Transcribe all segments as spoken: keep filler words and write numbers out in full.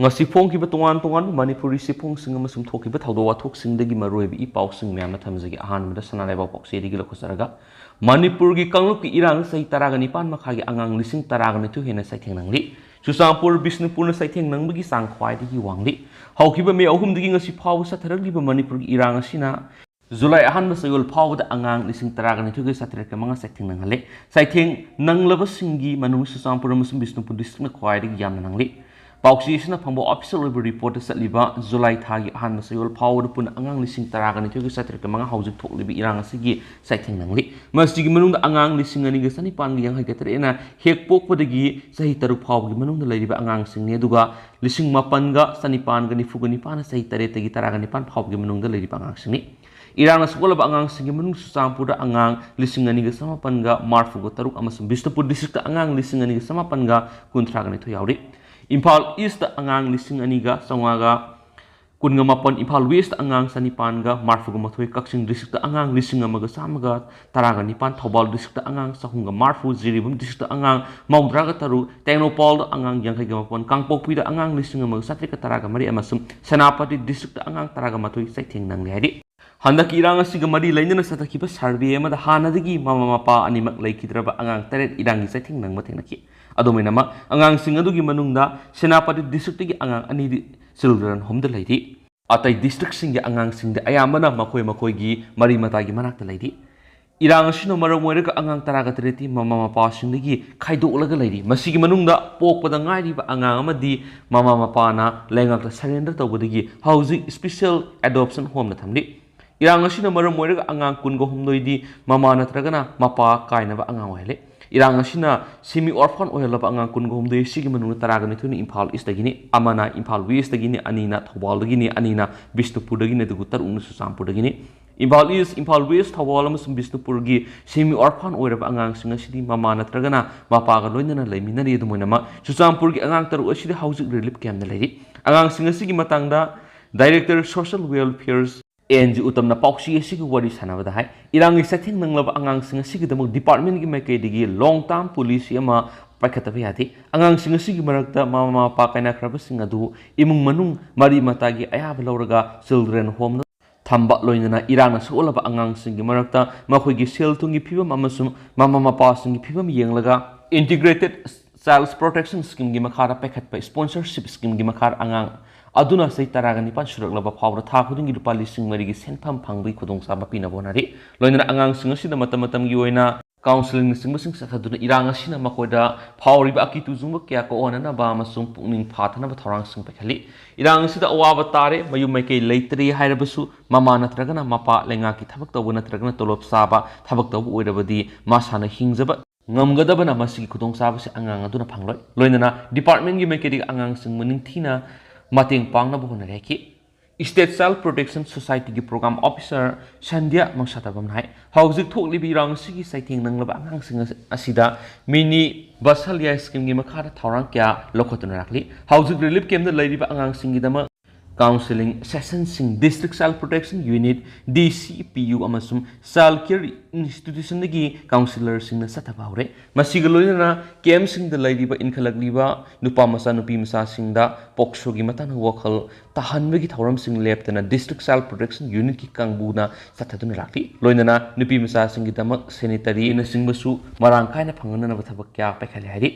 ꯉꯁꯤ ꯐꯣꯡꯈꯤꯕ ꯇꯣꯉꯥꯟ ꯇꯣꯉꯥꯟꯕ ꯃꯅꯤꯄꯨꯔꯤ ꯆꯦꯐꯣꯡꯁꯤꯡ ꯑꯃꯁꯨꯡ ꯊꯣꯛꯈꯤꯕ ꯊꯧꯗꯣꯛ ꯋꯥꯊꯣꯛꯁꯤꯡꯗꯒꯤ ꯃꯔꯨꯑꯣꯏꯕ ꯏ ꯄꯥꯎꯁꯤꯡ ꯃꯌꯥꯝꯅ ꯊꯝꯖꯒꯦ꯫ ꯑꯍꯥꯟꯕꯗ ꯁꯅꯥ ꯂꯩꯕꯥꯛ ꯄꯥꯎꯆꯦꯗꯒꯤ ꯂꯧꯈꯠꯆꯔꯒ, ꯃꯅꯤꯄꯨꯔꯒꯤ ꯀꯥꯡꯂꯨꯞꯀꯤ ꯏꯔꯥꯡ ꯆꯍꯤ ꯇꯔꯥꯒ ꯅꯤꯄꯥꯟ ꯃꯈꯥꯒꯤ ꯑꯉꯥꯡ ꯂꯤꯁꯤꯡ ꯇꯔꯥꯒ ꯅꯤꯊꯣꯏ ꯍꯦꯟꯅ ꯆꯩꯊꯦꯡ ꯅꯪꯂꯤ꯫ ꯆꯨꯔꯆꯥꯟꯄꯨꯔ, ꯕꯤꯁꯅꯨꯄꯨꯔꯅ ꯆꯩꯊꯦꯡ ꯅꯪꯕꯒꯤ ꯆꯥꯡ ꯈ꯭ꯋꯥꯏꯗꯒꯤ ꯋꯥꯡꯂꯤ꯫ ꯍꯧꯈꯤꯕ ꯃꯦ ꯑꯍꯨꯝꯗꯒꯤ ꯉꯁꯤ ꯐꯥꯎꯕ ꯆꯠꯊꯔꯛꯂꯤꯕ ꯃꯅꯤꯄꯨꯔꯒꯤ ꯏꯔꯥꯡ ꯑꯁꯤꯅ ꯖꯨꯂꯥꯏ ꯑꯍꯥꯟꯕ ꯆꯌꯣꯜ ꯐꯥꯎꯕꯗ ꯑꯉꯥꯡ ꯂꯤꯁꯤꯡ ꯇꯔꯥꯒ ꯅꯤꯊꯣꯏꯒ ꯆꯥꯇꯔꯦꯠꯀ ꯃꯉꯥ ꯆꯩꯊꯦꯡ ꯅꯪꯍꯜꯂꯦ꯫ ꯆꯩꯊꯦꯡ ꯅꯪꯂꯕꯁꯤꯡꯒꯤ ꯃꯅꯨꯡꯗ ꯆꯨꯔꯆꯥꯟꯄꯨꯔ ꯑꯃꯁꯨꯡ ꯕꯤꯁꯅꯨꯄꯨꯔ ꯗꯤꯁꯇ꯭ꯔꯤꯛꯅ ꯈ꯭ꯋꯥꯏꯗꯒꯤ ꯌꯥꯝꯅ ꯅꯪꯂꯤ꯫ ꯄꯥꯎꯆꯦ ꯑꯁꯤꯅ ꯐꯪꯕ ꯑꯣꯐꯤꯁꯤꯌꯦꯜ ꯑꯣꯏꯕ ꯔꯤꯄꯣꯔꯠꯇ ꯆꯠꯂꯤꯕ ꯖꯨꯂꯥꯏ ꯊꯥꯒꯤ ꯑꯍꯥꯟꯕ ꯆꯌꯣꯜ ꯐꯥꯎꯕꯗ ꯄꯨꯟꯅ ꯑꯉꯥꯡ ꯂꯤꯁꯤꯡ ꯇꯔꯥꯒ ꯅꯤꯊꯣꯏꯒ ꯆꯥꯇꯔꯦꯠꯀ ꯃꯉꯥ ꯍꯧꯖꯤꯛ ꯊꯣꯛꯂꯤꯕ ꯏꯔꯥꯡ ꯑꯁꯤꯒꯤ ꯆꯩꯊꯦꯡ ꯅꯪꯂꯤ꯫ ꯃꯁꯤꯒꯤ ꯃꯅꯨꯡꯗ ꯑꯉꯥꯡ ꯂꯤꯁꯤꯡ ꯑꯅꯤꯒ ꯆꯅꯤꯄꯥꯟꯒ ꯌꯥꯡꯈꯩꯒ ꯇꯔꯦꯠꯅ ꯍꯦꯛ ꯄꯣꯛꯄꯗꯒꯤ ꯆꯍꯤ ꯇꯔꯨꯛ ꯐꯥꯎꯕꯒꯤ ꯃꯅꯨꯡꯗ ꯂꯩꯔꯤꯕ ꯑꯉꯥꯡꯁꯤꯡꯅꯤ, ꯑꯗꯨꯒ ꯂꯤꯁꯤꯡ ꯃꯥꯄꯟꯒ ꯆꯅꯤꯄꯥꯟꯒ ꯅꯤꯐꯨꯒ ꯅꯤꯄꯥꯟꯅ ꯆꯍꯤ ꯇꯔꯦꯠꯇꯒꯤ ꯇꯔꯥꯒ ꯅꯤꯄꯥꯟ ꯐꯥꯎꯕꯒꯤ ꯃꯅꯨꯡꯗ ꯂꯩꯔꯤꯕ ꯑꯉꯥꯡꯁꯤꯡꯅꯤ꯫ ꯏꯔꯥꯡꯅ ꯁꯣꯛꯍꯜꯂꯕ ꯑꯉꯥꯡꯁꯤꯡꯒꯤ ꯃꯅꯨꯡꯗ ꯆꯨꯔꯆꯥꯟꯄꯨꯔꯗ ꯑꯉꯥꯡ ꯂꯤꯁꯤꯡ ꯑꯅꯤꯒ ꯆꯃꯥꯄꯟꯒ ꯃꯔꯤꯐꯨꯒ ꯇꯔꯨꯛ ꯑꯃꯁꯨꯡ ꯕꯤꯁꯅꯨꯄꯨꯔ ꯗꯤꯁꯇ꯭ꯔꯤꯛꯇ ꯑꯉꯥꯡ ꯂꯤꯁꯤꯡ ꯑꯅꯤꯒ ꯆꯃꯥꯄꯟꯒ ꯀꯨꯟꯊ꯭ꯔꯥꯒ ꯅꯤꯊꯣꯏ ꯌꯥꯎꯔꯤ꯫ ꯏꯝꯐꯥꯜ ꯏꯁꯇ ꯑꯉꯥꯡ ꯂꯤꯁꯤꯡ ꯑꯅꯤꯒ ꯆꯥꯝꯃꯉꯥꯒ ꯀꯨꯟꯒ ꯃꯥꯄꯟ, ꯏꯝꯐꯥꯜ ꯋꯦꯁꯇ ꯑꯉꯥꯡ ꯆꯅꯤꯄꯥꯟꯒ ꯃꯔꯤꯐꯨꯒ ꯃꯥꯊꯣꯏ, ꯀꯛꯆꯤꯡ ꯗꯤꯁꯇ꯭ꯔꯤꯛꯇ ꯑꯉꯥꯡ ꯂꯤꯁꯤꯡ ꯑꯃꯒ ꯆꯥꯝꯃꯒ ꯇꯔꯥꯒ ꯅꯤꯄꯥꯟ, ꯊꯧꯕꯥꯜ ꯗꯤꯁꯇ꯭ꯔꯤꯛꯇ ꯑꯉꯥꯡ ꯆꯍꯨꯝꯒ ꯃꯔꯤꯐꯨ, ꯖꯤꯔꯤꯕꯥꯝ ꯗꯤꯁꯇ꯭ꯔꯤꯛꯇ ꯑꯉꯥꯡ ꯃꯧꯗ꯭ꯔꯥꯒ ꯇꯔꯨꯛ, ꯇꯦꯡꯅꯧꯄꯜꯗ ꯑꯉꯥꯡ ꯌꯥꯡꯈꯩꯒ ꯃꯥꯄꯟ, ꯀꯥꯡꯄꯣꯛꯄꯤꯗ ꯑꯉꯥꯡ ꯂꯤꯁꯤꯡ ꯑꯃꯒ ꯆꯥꯇ꯭ꯔꯦꯠꯀ ꯇꯔꯥꯒ ꯃꯔꯤ ꯑꯃꯁꯨꯡ ꯁꯦꯅꯥꯄꯇꯤ ꯗꯤꯁꯇ꯭ꯔꯤꯛꯇ ꯑꯉꯥꯡ ꯇꯔꯥꯒ ꯃꯥꯊꯣꯏ ꯆꯩꯊꯦꯡ ꯅꯪꯂꯦ ꯍꯥꯏꯔꯤ꯫ ꯍꯟꯗꯛꯀꯤ ꯏꯔꯥꯡ ꯑꯁꯤꯒ ꯃꯔꯤ ꯂꯩꯅꯅ ꯆꯠꯊꯈꯤꯕ ꯁꯔꯚꯦ ꯑꯃꯗ ꯍꯥꯟꯅꯗꯒꯤ ꯃꯃꯥ ꯃꯄꯥ ꯑꯅꯤꯃꯛ ꯂꯩꯈꯤꯗ꯭ꯔꯕ ꯑꯉꯥꯡ ꯇꯔꯦꯠ ꯏꯔꯥꯡꯒꯤ ꯆꯩꯊꯦꯡ ꯅꯪꯕ ꯊꯦꯡꯅꯈꯤ꯫ ꯑꯗꯨꯝ ꯑꯣꯏꯅꯃꯛ, ꯑꯉꯥꯡꯁꯤꯡ ꯑꯗꯨꯒꯤ ꯃꯅꯨꯡꯗ ꯁꯦꯅꯥꯄꯇꯤ ꯗꯤꯁꯇ꯭ꯔꯤꯛꯇꯒꯤ ꯑꯉꯥꯡ ꯑꯅꯤꯗꯤ ꯆꯤꯜꯗ꯭ꯔꯦꯟ ꯍꯣꯝꯗ ꯂꯩꯔꯤ꯫ ꯑꯇꯩ ꯗꯤꯁꯇ꯭ꯔꯤꯛꯁꯤꯡꯒꯤ ꯑꯉꯥꯡꯁꯤꯡꯗꯤ ꯑꯌꯥꯝꯕꯅ ꯃꯈꯣꯏ ꯃꯈꯣꯏꯒꯤ ꯃꯔꯤ ꯃꯇꯥꯒꯤ ꯃꯅꯥꯛꯇ ꯂꯩꯔꯤ꯫ ꯏꯔꯥꯡ ꯑꯁꯤꯅ ꯃꯔꯝ ꯑꯣꯏꯔꯒ ꯑꯉꯥꯡ ꯇꯔꯥꯒ ꯇꯔꯦꯠꯇꯤ ꯃꯃꯥ ꯃꯄꯥꯁꯤꯡꯗꯒꯤ ꯈꯥꯏꯗꯣꯛꯂꯒ ꯂꯩꯔꯤ꯫ ꯃꯁꯤꯒꯤ ꯃꯅꯨꯡꯗ ꯄꯣꯛꯄꯗ ꯉꯥꯏꯔꯤꯕ ꯑꯉꯥꯡ ꯑꯃꯗꯤ ꯃꯃꯥ ꯃꯄꯥꯅ ꯂꯩꯉꯥꯛꯇ ꯁꯔꯦꯟꯗꯔ ꯇꯧꯕꯗꯒꯤ ꯍꯧꯖꯤꯛ ꯁ꯭ꯄꯤꯁꯦꯜ ꯑꯦꯗꯣꯞꯁꯟ ꯍꯣꯝꯗ ꯊꯝꯂꯤ꯫ ꯏꯔꯥꯡ ꯑꯁꯤꯅ ꯃꯔꯝ ꯑꯣꯏꯔꯒ ꯑꯉꯥꯡ ꯀꯨꯟꯒ ꯍꯨꯝꯗꯣꯏꯗꯤ ꯃꯃꯥ ꯅꯠꯇ꯭ꯔꯒꯅ ꯃꯄꯥ ꯀꯥꯏꯅꯕ ꯑꯉꯥꯡ ꯑꯣꯏꯍꯜꯂꯤ꯫ ꯏꯔꯥꯡ ꯑꯁꯤꯅ ꯁꯤꯃꯤ ꯑꯣꯔꯐꯥꯟ ꯑꯣꯏꯍꯜꯂꯕ ꯑꯉꯥꯡ ꯀꯨꯟꯒ ꯍꯨꯝꯗꯣꯏ ꯑꯁꯤꯒꯤ ꯃꯅꯨꯡꯗ ꯇꯔꯥꯒ ꯅꯤꯊꯣꯏꯅ ꯏꯝꯐꯥꯜ ꯏꯁꯇꯒꯤꯅꯤ, ꯑꯃꯅ ꯏꯝꯐꯥꯜ ꯋꯦꯁꯇꯒꯤꯅꯤ, ꯑꯅꯤꯅ ꯊꯧꯕꯥꯜꯗꯒꯤꯅꯤ, ꯑꯅꯤꯅ ꯕꯤꯁꯅꯨꯄꯨꯔꯗꯒꯤꯅꯤ, ꯑꯗꯨꯒ ꯇꯔꯨꯛꯅ ꯆꯨꯔꯆꯥꯟꯄꯨꯔꯗꯒꯤꯅꯤ꯫ ꯏꯝꯐꯥꯜ ꯏꯁ, ꯏꯝꯐꯥꯜ ꯋꯦꯁ, ꯊꯧꯕꯥꯜ ꯑꯃꯁꯨꯡ ꯕꯤꯁꯅꯨꯄꯨꯔꯒꯤ ꯁꯤꯃꯤ ꯑꯣꯔꯐꯥꯟ ꯑꯣꯏꯔꯕ ꯑꯉꯥꯡꯁꯤꯡ ꯑꯁꯤꯗꯤ ꯃꯃꯥ ꯅꯠꯇ꯭ꯔꯒꯅ ꯃꯄꯥꯒ ꯂꯣꯏꯅꯅ ꯂꯩꯃꯤꯟꯅꯔꯤ꯫ ꯑꯗꯨꯝ ꯑꯣꯏꯅꯃꯛ, ꯆꯨꯔꯆꯥꯟꯄꯨꯔꯒꯤ ꯑꯉꯥꯡ ꯇꯔꯨꯛ ꯑꯁꯤꯗꯤ ꯍꯧꯖꯤꯛ ꯔꯤꯂꯤꯐ ꯀꯦꯝꯞꯇ ꯂꯩꯔꯤ꯫ ꯑꯉꯥꯡꯁꯤꯡ ꯑꯁꯤꯒꯤ ꯃꯇꯥꯡꯗ director social welfare N G ꯎꯇꯝꯅ ꯄꯥꯎꯆꯦ ꯑꯁꯤꯒꯤ ꯋꯥꯔꯤ ꯁꯥꯟꯅꯕꯗ ꯍꯥꯏ, ꯏꯔꯥꯡꯒꯤ ꯆꯩꯊꯦꯡ ꯅꯪꯂꯕ ꯑꯉꯥꯡꯁꯤꯡ ꯑꯁꯤꯒꯤꯗꯃꯛ ꯗꯤꯄꯥꯔꯠꯃꯦꯟꯒꯤ ꯃꯥꯏꯀꯩꯗꯒꯤ ꯂꯣꯡ ꯇꯥꯔꯝ ꯄꯣꯂꯤꯁꯤ ꯑꯃ ꯄꯥꯏꯈꯠꯇꯕ ꯌꯥꯗꯦ꯫ ꯑꯉꯥꯡꯁꯤꯡ ꯑꯁꯤꯒꯤ ꯃꯔꯛꯇ ꯃꯃꯥ ꯃꯄꯥ ꯀꯥꯏꯅꯈ꯭ꯔꯕꯁꯤꯡ ꯑꯗꯨ ꯏꯃꯨꯡ ꯃꯅꯨꯡ ꯃꯔꯤ ꯃꯇꯥꯒꯤ ꯑꯌꯥꯕ ꯂꯧꯔꯒ children home ꯊꯝꯕ, ꯂꯣꯏꯅꯅ ꯏꯔꯥꯡꯅ ꯁꯣꯛꯍꯜꯂꯕ ꯑꯉꯥꯡꯁꯤꯡꯒꯤ ꯃꯔꯛꯇ ꯃꯈꯣꯏꯒꯤ ꯁꯦꯜ ꯊꯨꯝꯒꯤ ꯐꯤꯕꯝ ꯑꯃꯁꯨꯡ ꯃꯃꯥ ꯃꯄꯥꯁꯤꯡꯒꯤ ꯐꯤꯕꯝ ꯌꯦꯡꯂꯒ Integrated Child Protection Scheme ꯒꯤ ꯃꯈꯥꯗ ꯄꯥꯏꯈꯠꯄ sponsorship scheme ꯒꯤ ꯃꯈꯥꯗ ꯑꯉꯥꯡ ꯑꯗꯨꯅ ꯆꯍꯤ ꯇꯔꯥꯒ ꯅꯤꯄꯥꯟ ꯁꯨꯔꯛꯂꯕ ꯐꯥꯎꯕꯗ ꯊꯥ ꯈꯨꯗꯤꯡꯒꯤ ꯂꯨꯄꯥ ꯂꯤꯁꯤꯡ ꯃꯔꯤꯒꯤ ꯁꯦꯟꯐꯝ ꯐꯪꯕꯒꯤ ꯈꯨꯗꯣꯡꯆꯥꯕ ꯄꯤꯅꯕ ꯍꯣꯠꯅꯔꯤ꯫ ꯂꯣꯏꯅꯅ ꯑꯉꯥꯡꯁꯤꯡ ꯑꯁꯤꯗ ꯃꯇꯝ ꯃꯇꯝꯒꯤ ꯑꯣꯏꯅ counselling ꯅꯆꯤꯡꯕꯁꯤꯡ ꯆꯠꯊꯗꯨꯅ ꯏꯔꯥꯡ ꯑꯁꯤꯅ ꯃꯈꯣꯏꯗ ꯐꯥꯎꯔꯤꯕ ꯑꯀꯤ ꯇꯨꯖꯨꯡꯕ ꯀꯌꯥ ꯀꯣꯛꯍꯟꯅꯅꯕ ꯑꯃꯁꯨꯡ ꯄꯨꯛꯅꯤꯡ ꯐꯥꯊꯅꯕ ꯊꯧꯔꯥꯡꯁꯤꯡ ꯄꯥꯏꯈꯠꯂꯤ꯫ ꯏꯔꯥꯡ ꯑꯁꯤꯗ ꯑꯋꯥꯕ ꯇꯥꯔꯦ, ꯃꯌꯨꯝ ꯃꯩꯀꯩ ꯂꯩꯇ꯭ꯔꯦ ꯍꯥꯏꯔꯕꯁꯨ ꯃꯃꯥ ꯅꯠꯇ꯭ꯔꯒꯅ ꯃꯄꯥ ꯂꯩꯉꯥꯛꯀꯤ ꯊꯕꯛ ꯇꯧꯕ ꯅꯠꯇ꯭ꯔꯒꯅ ꯇꯣꯂꯣꯞ ꯆꯥꯕ ꯊꯕꯛ ꯇꯧꯕ ꯑꯣꯏꯔꯕꯗꯤ ꯃꯁꯥꯅ ꯍꯤꯡꯖꯕ ꯉꯝꯒꯗꯕꯅ ꯃꯁꯤꯒꯤ ꯈꯨꯗꯣꯡꯆꯥꯕꯁꯤ ꯑꯉꯥꯡ ꯑꯗꯨꯅ ꯐꯪꯂꯣꯏ꯫ ꯂꯣꯏꯅꯅ department ꯒꯤ ꯃꯥꯏꯀꯩꯗꯒꯤ ꯑꯉꯥꯡꯁꯤꯡꯕꯨ ꯅꯤꯡꯊꯤꯅ ꯃꯇꯦꯡ ꯄꯥꯡꯅꯕ ꯍꯣꯠꯅꯔꯤ ꯍꯥꯏꯈꯤ꯫ State Child Protection Society ꯒꯤ program officer ꯁꯟꯙ꯭ꯌꯥ ꯃꯪꯁꯥꯇꯕꯝꯅ ꯍꯥꯏ, ꯍꯧꯖꯤꯛ ꯊꯣꯛꯂꯤꯕ ꯏꯔꯥꯡ ꯑꯁꯤꯒꯤ ꯆꯩꯊꯦꯡ ꯅꯪꯂꯕ ꯑꯉꯥꯡꯁꯤꯡ ꯑꯁ-, ꯑꯁꯤꯗ mini Vatsalya scheme ꯒꯤ ꯃꯈꯥꯗ ꯊꯧꯔꯥꯡ ꯀꯌꯥ ꯂꯧꯈꯠꯇꯨꯅ ꯂꯥꯛꯂꯤ꯫ ꯍꯧꯖꯤꯛ relief camp ꯇ ꯂꯩꯔꯤꯕ ꯑꯉꯥꯡꯁꯤꯡꯒꯤꯗꯃꯛ counselling session ꯁꯤꯡ District Child Protection Unit, D C P U, ꯑꯃꯁꯨꯡ Child Care Institution ꯗꯒꯤ counsellor ꯁꯤꯡꯅ ꯆꯠꯊꯕ ꯍꯧꯔꯦ꯫ ꯃꯁꯤꯒ ꯂꯣꯏꯅꯅ camp ꯁꯤꯡꯗ ꯂꯩꯔꯤꯕ ꯏꯟꯈꯠꯂꯛꯂꯤꯕ ꯅꯨꯄꯥ ꯃꯆꯥ ꯅꯨꯄꯤ ꯃꯆꯥꯁꯤꯡꯗ POCSO ꯒꯤ ꯃꯇꯥꯡꯗ ꯋꯥꯈꯜ ꯇꯥꯍꯟꯕꯒꯤ ꯊꯧꯔꯝꯁꯤꯡ ꯂꯦꯞꯇꯅ District Child Protection Unit ꯀꯤ ꯀꯥꯡꯕꯨꯅ ꯆꯠꯊꯗꯨꯅ ꯂꯥꯛꯂꯤ꯫ ꯂꯣꯏꯅꯅ ꯅꯨꯄꯤ ꯃꯆꯥꯁꯤꯡꯒꯤꯗꯃꯛ sanitary ꯅꯆꯤꯡꯕꯁꯨ ꯃꯔꯥꯡ ꯀꯥꯏꯅ ꯐꯪꯍꯟꯅꯅꯕ ꯊꯕꯛ ꯀꯌꯥ ꯄꯥꯏꯈꯠꯂꯦ ꯍꯥꯏꯔꯤ꯫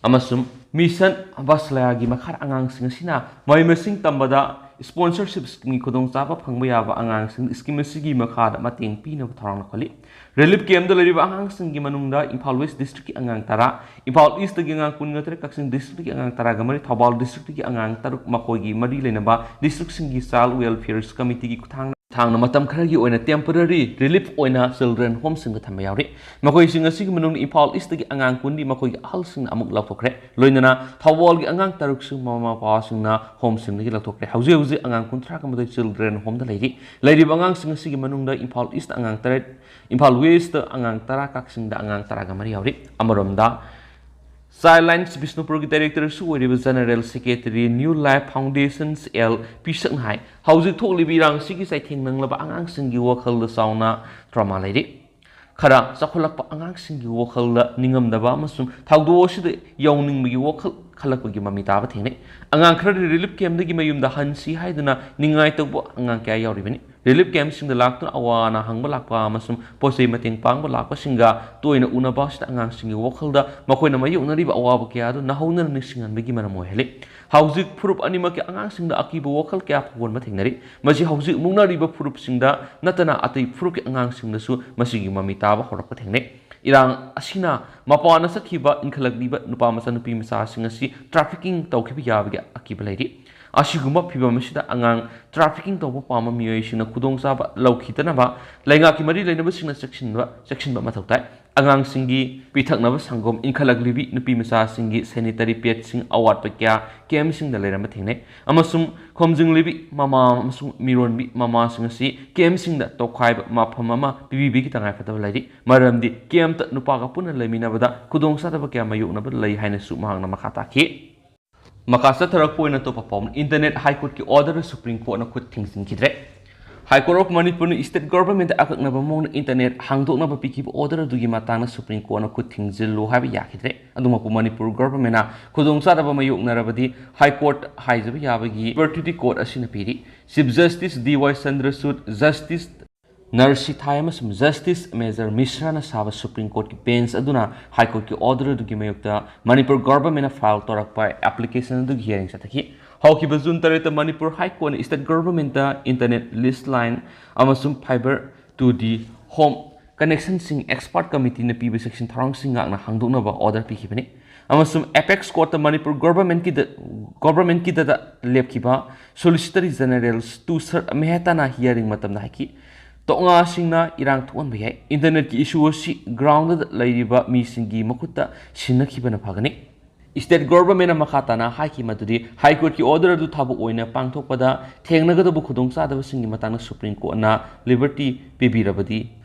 ꯑꯃꯁꯨꯡ Mission Vatsalya ꯒꯤ ꯃꯈꯥꯗ ꯑꯉꯥꯡꯁꯤꯡ ꯑꯁꯤꯅ ꯃꯍꯩ ꯃꯁꯤꯡ ꯇꯝꯕꯗ sponsorship scheme ꯒꯤ ꯈꯨꯗꯣꯡꯆꯥꯕ ꯐꯪꯕ ꯌꯥꯕ ꯑꯉꯥꯡꯁꯤꯡ scheme ꯑꯁꯤꯒꯤ ꯃꯈꯥꯗ ꯃꯇꯦꯡ ꯄꯤꯅꯕ ꯊꯧꯔꯥꯡ ꯂꯧꯈꯠꯂꯤ꯫ Relief camp ꯇ ꯂꯩꯔꯤꯕ ꯑꯉꯥꯡꯁꯤꯡꯒꯤ ꯃꯅꯨꯡꯗ ꯏꯝꯐꯥꯜ West District ꯀꯤ ꯑꯉꯥꯡ ꯇꯔꯥ, ꯏꯝꯐꯥꯜ East ꯇꯒꯤ ꯑꯉꯥꯡ ꯀꯨꯟꯒ ꯇꯔꯦꯠ, ꯀꯛꯆꯤꯡ District ꯀꯤ ꯑꯉꯥꯡ ꯇꯔꯥꯒ ꯃꯔꯤ, ꯊꯧꯕꯥꯜ District ꯀꯤ ꯑꯉꯥꯡ ꯇꯔꯨꯛ, ꯃꯈꯣꯏꯒꯤ ꯃꯔꯤ ꯂꯩꯅꯕ district ꯁꯤꯡꯒꯤ Child Welfare Committee ꯒꯤ ꯈꯨꯠꯊꯥꯡ ꯊꯥꯡꯅ ꯃꯇꯝ ꯈꯔꯒꯤ ꯑꯣꯏꯅ temporary relief ꯑꯣꯏꯅ children home ꯁꯤꯡꯗ ꯊꯝꯕ ꯌꯥꯎꯔꯤ꯫ ꯃꯈꯣꯏꯁꯤꯡ ꯑꯁꯤꯒꯤ ꯃꯅꯨꯡꯗ ꯏꯝꯐꯥꯜ East ꯇꯒꯤ ꯑꯉꯥꯡ ꯀꯨꯟꯗꯤ ꯃꯈꯣꯏꯒꯤ ꯑꯍꯜꯁꯤꯡꯅ ꯑꯃꯨꯛ ꯂꯧꯊꯣꯛꯈ꯭ꯔꯦ꯫ ꯂꯣꯏꯅꯅ ꯊꯧꯕꯥꯜꯒꯤ ꯑꯉꯥꯡ ꯇꯔꯨꯛꯁꯨ ꯃꯃꯥ ꯃꯄꯥꯁꯤꯡꯅ home ꯁꯤꯡꯗꯒꯤ ꯂꯧꯊꯣꯛꯈ꯭ꯔꯦ꯫ ꯍꯧꯖꯤꯛ ꯍꯧꯖꯤꯛ ꯑꯉꯥꯡ ꯀꯨꯟꯊ꯭ꯔꯥꯒ ꯃꯥꯊꯣꯏ children home ꯗ ꯂꯩꯔꯤ꯫ ꯂꯩꯔꯤꯕ ꯑꯉꯥꯡꯁꯤꯡ ꯑꯁꯤꯒꯤ ꯃꯅꯨꯡꯗ ꯏꯝꯐꯥꯜ East ꯑꯉꯥꯡ ꯇꯔꯦꯠ, ꯏꯝꯐꯥꯜ West ꯑꯉꯥꯡ ꯇꯔꯥ, ꯀꯛꯆꯤꯡꯗ ꯑꯉꯥꯡ ꯇꯔꯥꯒ ꯃꯔꯤ ꯌꯥꯎꯔꯤ꯫ ꯑꯃꯔꯣꯝꯗ Childlines ꯕꯤꯁꯅꯨꯄꯨꯔꯒꯤ director ꯁꯨ ꯑꯣꯏꯔꯤꯕ General Secretary New Life Foundations L ꯄꯤꯁꯛꯅ ꯍꯥꯏ, ꯍꯧꯖꯤꯛ ꯊꯣꯛꯂꯤꯕ ꯏꯔꯥꯡ ꯑꯁꯤꯒꯤ ꯆꯩꯊꯦꯡ ꯅꯪꯂꯕ ꯑꯉꯥꯡꯁꯤꯡꯒꯤ ꯋꯥꯈꯜꯗ ꯆꯥꯎꯅ trauma ꯂꯩꯔꯤ꯫ ꯈꯔ ꯆꯥꯎꯈꯠꯂꯛꯄ ꯑꯉꯥꯡꯁꯤꯡꯒꯤ ꯋꯥꯈꯜꯗ ꯅꯤꯡꯉꯝꯗꯕ ꯑꯃꯁꯨꯡ ꯊꯧꯗꯣꯛ ꯑꯁꯤꯗ ꯌꯥꯎꯅꯤꯡꯕꯒꯤ ꯋꯥꯈꯜ ꯈꯜꯂꯛꯄꯒꯤ ꯃꯃꯤ ꯇꯥꯕ ꯊꯦꯡꯅꯩ꯫ ꯑꯉꯥꯡ ꯈꯔꯗꯤ ꯔꯤꯂꯤꯐ ꯀꯦꯝꯗꯒꯤ ꯃꯌꯨꯝꯗ ꯍꯟꯁꯤ ꯍꯥꯏꯗꯨꯅ ꯅꯤꯡꯉꯥꯏ ꯇꯧꯕ ꯑꯉꯥꯡ ꯀꯌꯥ ꯌꯥꯎꯔꯤꯕꯅꯤ꯫ ꯔꯤꯂꯤꯐ ꯀꯦꯝꯁꯤꯡꯗ ꯂꯥꯛꯇꯨꯅ ꯑꯋꯥ ꯑꯅꯥ ꯍꯪꯕ ꯂꯥꯛꯄ ꯑꯃꯁꯨꯡ ꯄꯣꯠ ꯆꯩ ꯃꯇꯦꯡ ꯄꯥꯡꯕ ꯂꯥꯛꯄꯁꯤꯡꯒ ꯇꯣꯏꯅ ꯎꯅꯕ ꯑꯁꯤꯅ ꯑꯉꯥꯡꯁꯤꯡꯒꯤ ꯋꯥꯈꯜꯗ ꯃꯈꯣꯏꯅ ꯃꯥꯌꯣꯛꯅꯔꯤꯕ ꯑꯋꯥꯕ ꯀꯌꯥ ꯑꯗꯨ ꯅꯧꯍꯧꯅꯅ ꯅꯤꯡꯁꯤꯡꯍꯟꯕꯒꯤ ꯃꯔꯝ ꯑꯣꯏꯍꯜꯂꯤ꯫ ꯍꯧꯖꯤꯛ ꯐꯨꯔꯨꯞ ꯑꯅꯤꯃꯛꯀꯤ ꯑꯉꯥꯡꯁꯤꯡꯗ ꯑꯀꯤꯕ ꯋꯥꯈꯜ ꯀꯌꯥ ꯐꯥꯎꯍꯟꯕ ꯊꯦꯡꯅꯔꯤ꯫ ꯃꯁꯤ ꯍꯧꯖꯤꯛ ꯃꯨꯛꯅꯔꯤꯕ ꯐꯨꯔꯨꯞꯁꯤꯡꯗ ꯅꯠꯇꯅ ꯑꯇꯩ ꯐꯨꯔꯨꯞꯀꯤ ꯑꯉꯥꯡꯁꯤꯡꯗꯁꯨ ꯃꯁꯤꯒꯤ ꯃꯃꯤ ꯇꯥꯕ ꯍꯧꯔꯛꯄ ꯊꯦꯡꯅꯩ꯫ ꯏꯔꯥꯡ ꯑꯁꯤꯅ ꯃꯄꯥꯟꯗ ꯆꯠꯈꯤꯕ ꯏꯟꯈꯠꯂꯛꯂꯤꯕ ꯅꯨꯄꯥ ꯃꯆꯥ ꯅꯨꯄꯤ ꯃꯆꯥꯁꯤꯡ ꯑꯁꯤ ꯇ꯭ꯔꯥꯐꯤꯀꯤꯡ ꯇꯧꯈꯤꯕ ꯌꯥꯕꯒꯤ ꯑꯀꯤꯕ ꯂꯩꯔꯤ꯫ ꯑꯁꯤꯒꯨꯝꯕ ꯐꯤꯚꯝ ꯑꯁꯤꯗ ꯑꯉꯥꯡ ꯇ꯭ꯔꯥꯐꯤꯀꯤꯡ ꯇꯧꯕ ꯄꯥꯝꯕ ꯃꯤꯑꯣꯏꯁꯤꯡꯅ ꯈꯨꯗꯣꯡꯆꯥꯕ ꯂꯧꯈꯤꯗꯅꯕ ꯂꯩꯉꯥꯛꯀꯤ ꯃꯔꯤ ꯂꯩꯅꯕꯁꯤꯡꯅ ꯆꯦꯛꯁꯤꯟꯕ ꯆꯦꯛꯁꯤꯟꯕ ꯃꯊꯧ ꯇꯥꯏ꯫ ꯑꯉꯥꯡꯁꯤꯡꯒꯤ ꯄꯤꯊꯛꯅꯕ ꯁꯪꯒꯣꯝ, ꯏꯟꯈꯠꯂꯛꯂꯤꯕꯤ ꯅꯨꯄꯤ ꯃꯆꯥꯁꯤꯡꯒꯤ ꯁꯦꯅꯤꯇꯔꯤ ꯄꯦꯗꯁꯤꯡ ꯑꯋꯥꯠꯄ ꯀꯌꯥ ꯀꯦꯝꯁꯤꯡꯗ ꯂꯩꯔꯝꯕ ꯊꯦꯡꯅꯩ, ꯑꯃꯁꯨꯡ ꯈꯣꯝꯖꯤꯜꯂꯤꯕꯤ ꯃꯃꯥ ꯑꯃꯁꯨꯡ ꯃꯤꯔꯣꯟꯕꯤ ꯃꯃꯥꯁꯤꯡ ꯑꯁꯤ ꯀꯦꯝꯁꯤꯡꯗ ꯇꯣꯈꯥꯏꯕ ꯃꯐꯝ ꯑꯃ ꯄꯤꯕꯤꯕꯒꯤ ꯇꯉꯥꯏꯐꯗꯕ ꯂꯩꯔꯤ, ꯃꯔꯝꯗꯤ ꯀꯦꯝꯇ ꯅꯨꯄꯥꯒ ꯄꯨꯟꯅ ꯂꯩꯃꯤꯟꯅꯕꯗ ꯈꯨꯗꯣꯡꯆꯥꯗꯕ ꯀꯌꯥ ꯃꯥꯌꯣꯛꯅꯕ ꯂꯩ ꯍꯥꯏꯅꯁꯨ ꯃꯍꯥꯛꯅ ꯃꯈꯥ ꯇꯥꯈꯤ꯫ ꯃꯈꯥ ꯆꯠꯊꯔꯛꯄ ꯑꯣꯏꯅ ꯑꯇꯣꯞꯄ ꯄꯥꯎ, ꯏꯟꯇꯔꯅꯦꯠ ꯍꯥꯏ ꯀꯣꯔꯠꯀꯤ ꯑꯣꯔꯗꯔ ꯁꯨꯄ꯭ꯔꯤꯝ ꯀꯣꯔꯠꯅ ꯈꯨꯠ ꯊꯤꯡꯖꯤꯟꯈꯤꯗ꯭ꯔꯦ꯫ ꯍꯥꯏ ꯀꯣꯔꯠ ꯑꯣꯐ ꯃꯅꯤꯄꯨꯔꯅ ꯏꯁꯇꯦꯠ ꯒꯣꯚꯔꯟꯃꯦꯟꯠꯇ ꯑꯀꯛꯅꯕ ꯃꯑꯣꯡꯗ ꯏꯟꯇꯔꯅꯦꯠ ꯍꯥꯡꯗꯣꯛꯅꯕ ꯄꯤꯈꯤꯕ ꯑꯣꯔꯗꯔ ꯑꯗꯨꯒꯤ ꯃꯇꯥꯡꯗ ꯁꯨꯄ꯭ꯔꯤꯝ ꯀꯣꯔꯠꯅ ꯈꯨꯠ ꯊꯤꯡꯖꯤꯜꯂꯨ ꯍꯥꯏꯕ ꯌꯥꯈꯤꯗ꯭ꯔꯦ꯫ ꯑꯗꯨꯃꯛꯄꯨ ꯃꯅꯤꯄꯨꯔ ꯒꯣꯚꯔꯟꯃꯦꯟꯠꯅ ꯈꯨꯗꯣꯡꯆꯥꯗꯕ ꯃꯥꯌꯣꯛꯅꯔꯕꯗꯤ ꯍꯥꯏ ꯀꯣꯔꯠ ꯍꯥꯏꯖꯕ ꯌꯥꯕꯒꯤ ꯂꯤꯕꯔꯇꯤꯗꯤ ꯀꯣꯔꯠ ꯑꯁꯤꯅ ꯄꯤꯔꯤ꯫ ꯆꯤꯐ ꯖꯁꯇꯤꯁ ꯗꯤ ꯋꯥꯏ ꯆꯟꯗ꯭ꯔꯆꯨꯗ, ꯖꯁꯇꯤꯁ ꯅꯔꯁꯤꯊꯥꯏ ꯑꯃꯁꯨꯡ ꯖꯁꯇꯤꯁ ꯃꯦꯖꯔ ꯃꯤꯁ꯭ꯔꯥꯅ ꯁꯥꯕ ꯁꯨꯄ꯭ꯔꯤꯝ ꯀꯣꯔꯠꯀꯤ ꯕꯦꯟꯆ ꯑꯗꯨꯅ ꯍꯥꯏ ꯀꯣꯔꯠꯀꯤ ꯑꯣꯔꯗꯔ ꯑꯗꯨꯒꯤ ꯃꯥꯌꯣꯛꯇ ꯃꯅꯤꯄꯨꯔ ꯒꯣꯚꯔꯟꯃꯦꯟꯠꯅ ꯐꯥꯏꯜ ꯇꯧꯔꯛꯄ ꯑꯦꯄ꯭ꯂꯤꯀꯦꯁꯟ ꯑꯗꯨꯒꯤ ꯍꯤꯌꯥꯔꯤꯡ ꯆꯠꯊꯈꯤ꯫ ꯍꯧꯈꯤꯕ ꯖꯨꯟ ꯇꯔꯦꯠꯇ ꯃꯅꯤꯄꯨꯔ ꯍꯥꯏ ꯀꯣꯔꯠꯅ ꯏꯁꯇꯦꯠ ꯒꯣꯚꯔꯟꯃꯦꯟꯠꯇ ꯏꯟꯇꯔꯅꯦꯠ ꯂꯤꯁ ꯂꯥꯏꯟ ꯑꯃꯁꯨꯡ ꯐꯥꯏꯕꯔ ꯇꯨ ꯗꯤ ꯍꯣꯝ ꯀꯅꯦꯛꯁꯟꯁꯤꯡ ꯑꯦꯛꯁꯄꯔꯠ ꯀꯃꯤꯇꯤꯅ ꯄꯤꯕ ꯆꯦꯛꯁꯤꯟ ꯊꯧꯔꯥꯡꯁꯤꯡ ꯉꯥꯛꯅ ꯍꯥꯡꯗꯣꯛꯅꯕ ꯑꯣꯔꯗꯔ ꯄꯤꯈꯤꯕꯅꯤ꯫ ꯑꯃꯁꯨꯡ ꯑꯦꯄꯦꯛꯁ ꯀꯣꯔꯠꯇ ꯃꯅꯤꯄꯨꯔ ꯒꯣꯚꯔꯟꯃꯦꯟꯠꯀꯤꯗ, ꯒꯣꯚꯔꯟꯃꯦꯟꯠꯀꯤꯗꯇ ꯂꯦꯞꯈꯤꯕ ꯁꯣꯂꯤꯁꯤꯇꯔꯤ ꯖꯦꯅꯔꯦꯜ ꯇꯨꯁꯥꯔ ꯃꯦꯍꯇꯥꯅ ꯍꯤꯌꯥꯔꯤꯡ ꯃꯇꯝꯗ ꯍꯥꯏꯈꯤ, ꯇꯣꯛꯉꯥꯁꯤꯡꯅ ꯏꯔꯥꯡ ꯊꯣꯛꯍꯟꯕ ꯌꯥꯏ꯫ ꯏꯟꯇꯔꯅꯦꯠꯀꯤ ꯏꯁꯨ ꯑꯁꯤ ꯒ꯭ꯔꯥꯎꯟꯗꯗ ꯂꯩꯔꯤꯕ ꯃꯤꯁꯤꯡꯒꯤ ꯃꯈꯨꯠꯇ ꯁꯤꯟꯅꯈꯤꯕꯅ ꯐꯒꯅꯤ꯫ ꯏꯁꯇꯦꯠ ꯒꯣꯚꯔꯟꯃꯦꯟꯠꯅ ꯃꯈꯥ ꯇꯥꯅ ꯍꯥꯏꯈꯤ ꯃꯗꯨꯗꯤ ꯍꯥꯏ ꯀꯣꯔꯠꯀꯤ ꯑꯣꯔꯗꯔ ꯑꯗꯨ ꯊꯕꯛ ꯑꯣꯏꯅ ꯄꯥꯡꯊꯣꯛꯄꯗ ꯊꯦꯡꯅꯒꯗꯕ ꯈꯨꯗꯣꯡꯆꯥꯗꯕꯁꯤꯡꯒꯤ ꯃꯇꯥꯡꯗ ꯁꯨꯄ꯭ꯔꯤꯝ ꯀꯣꯔꯠꯅ ꯂꯤꯕꯔꯇꯤ ꯄꯤꯕꯤꯔꯕꯗꯤ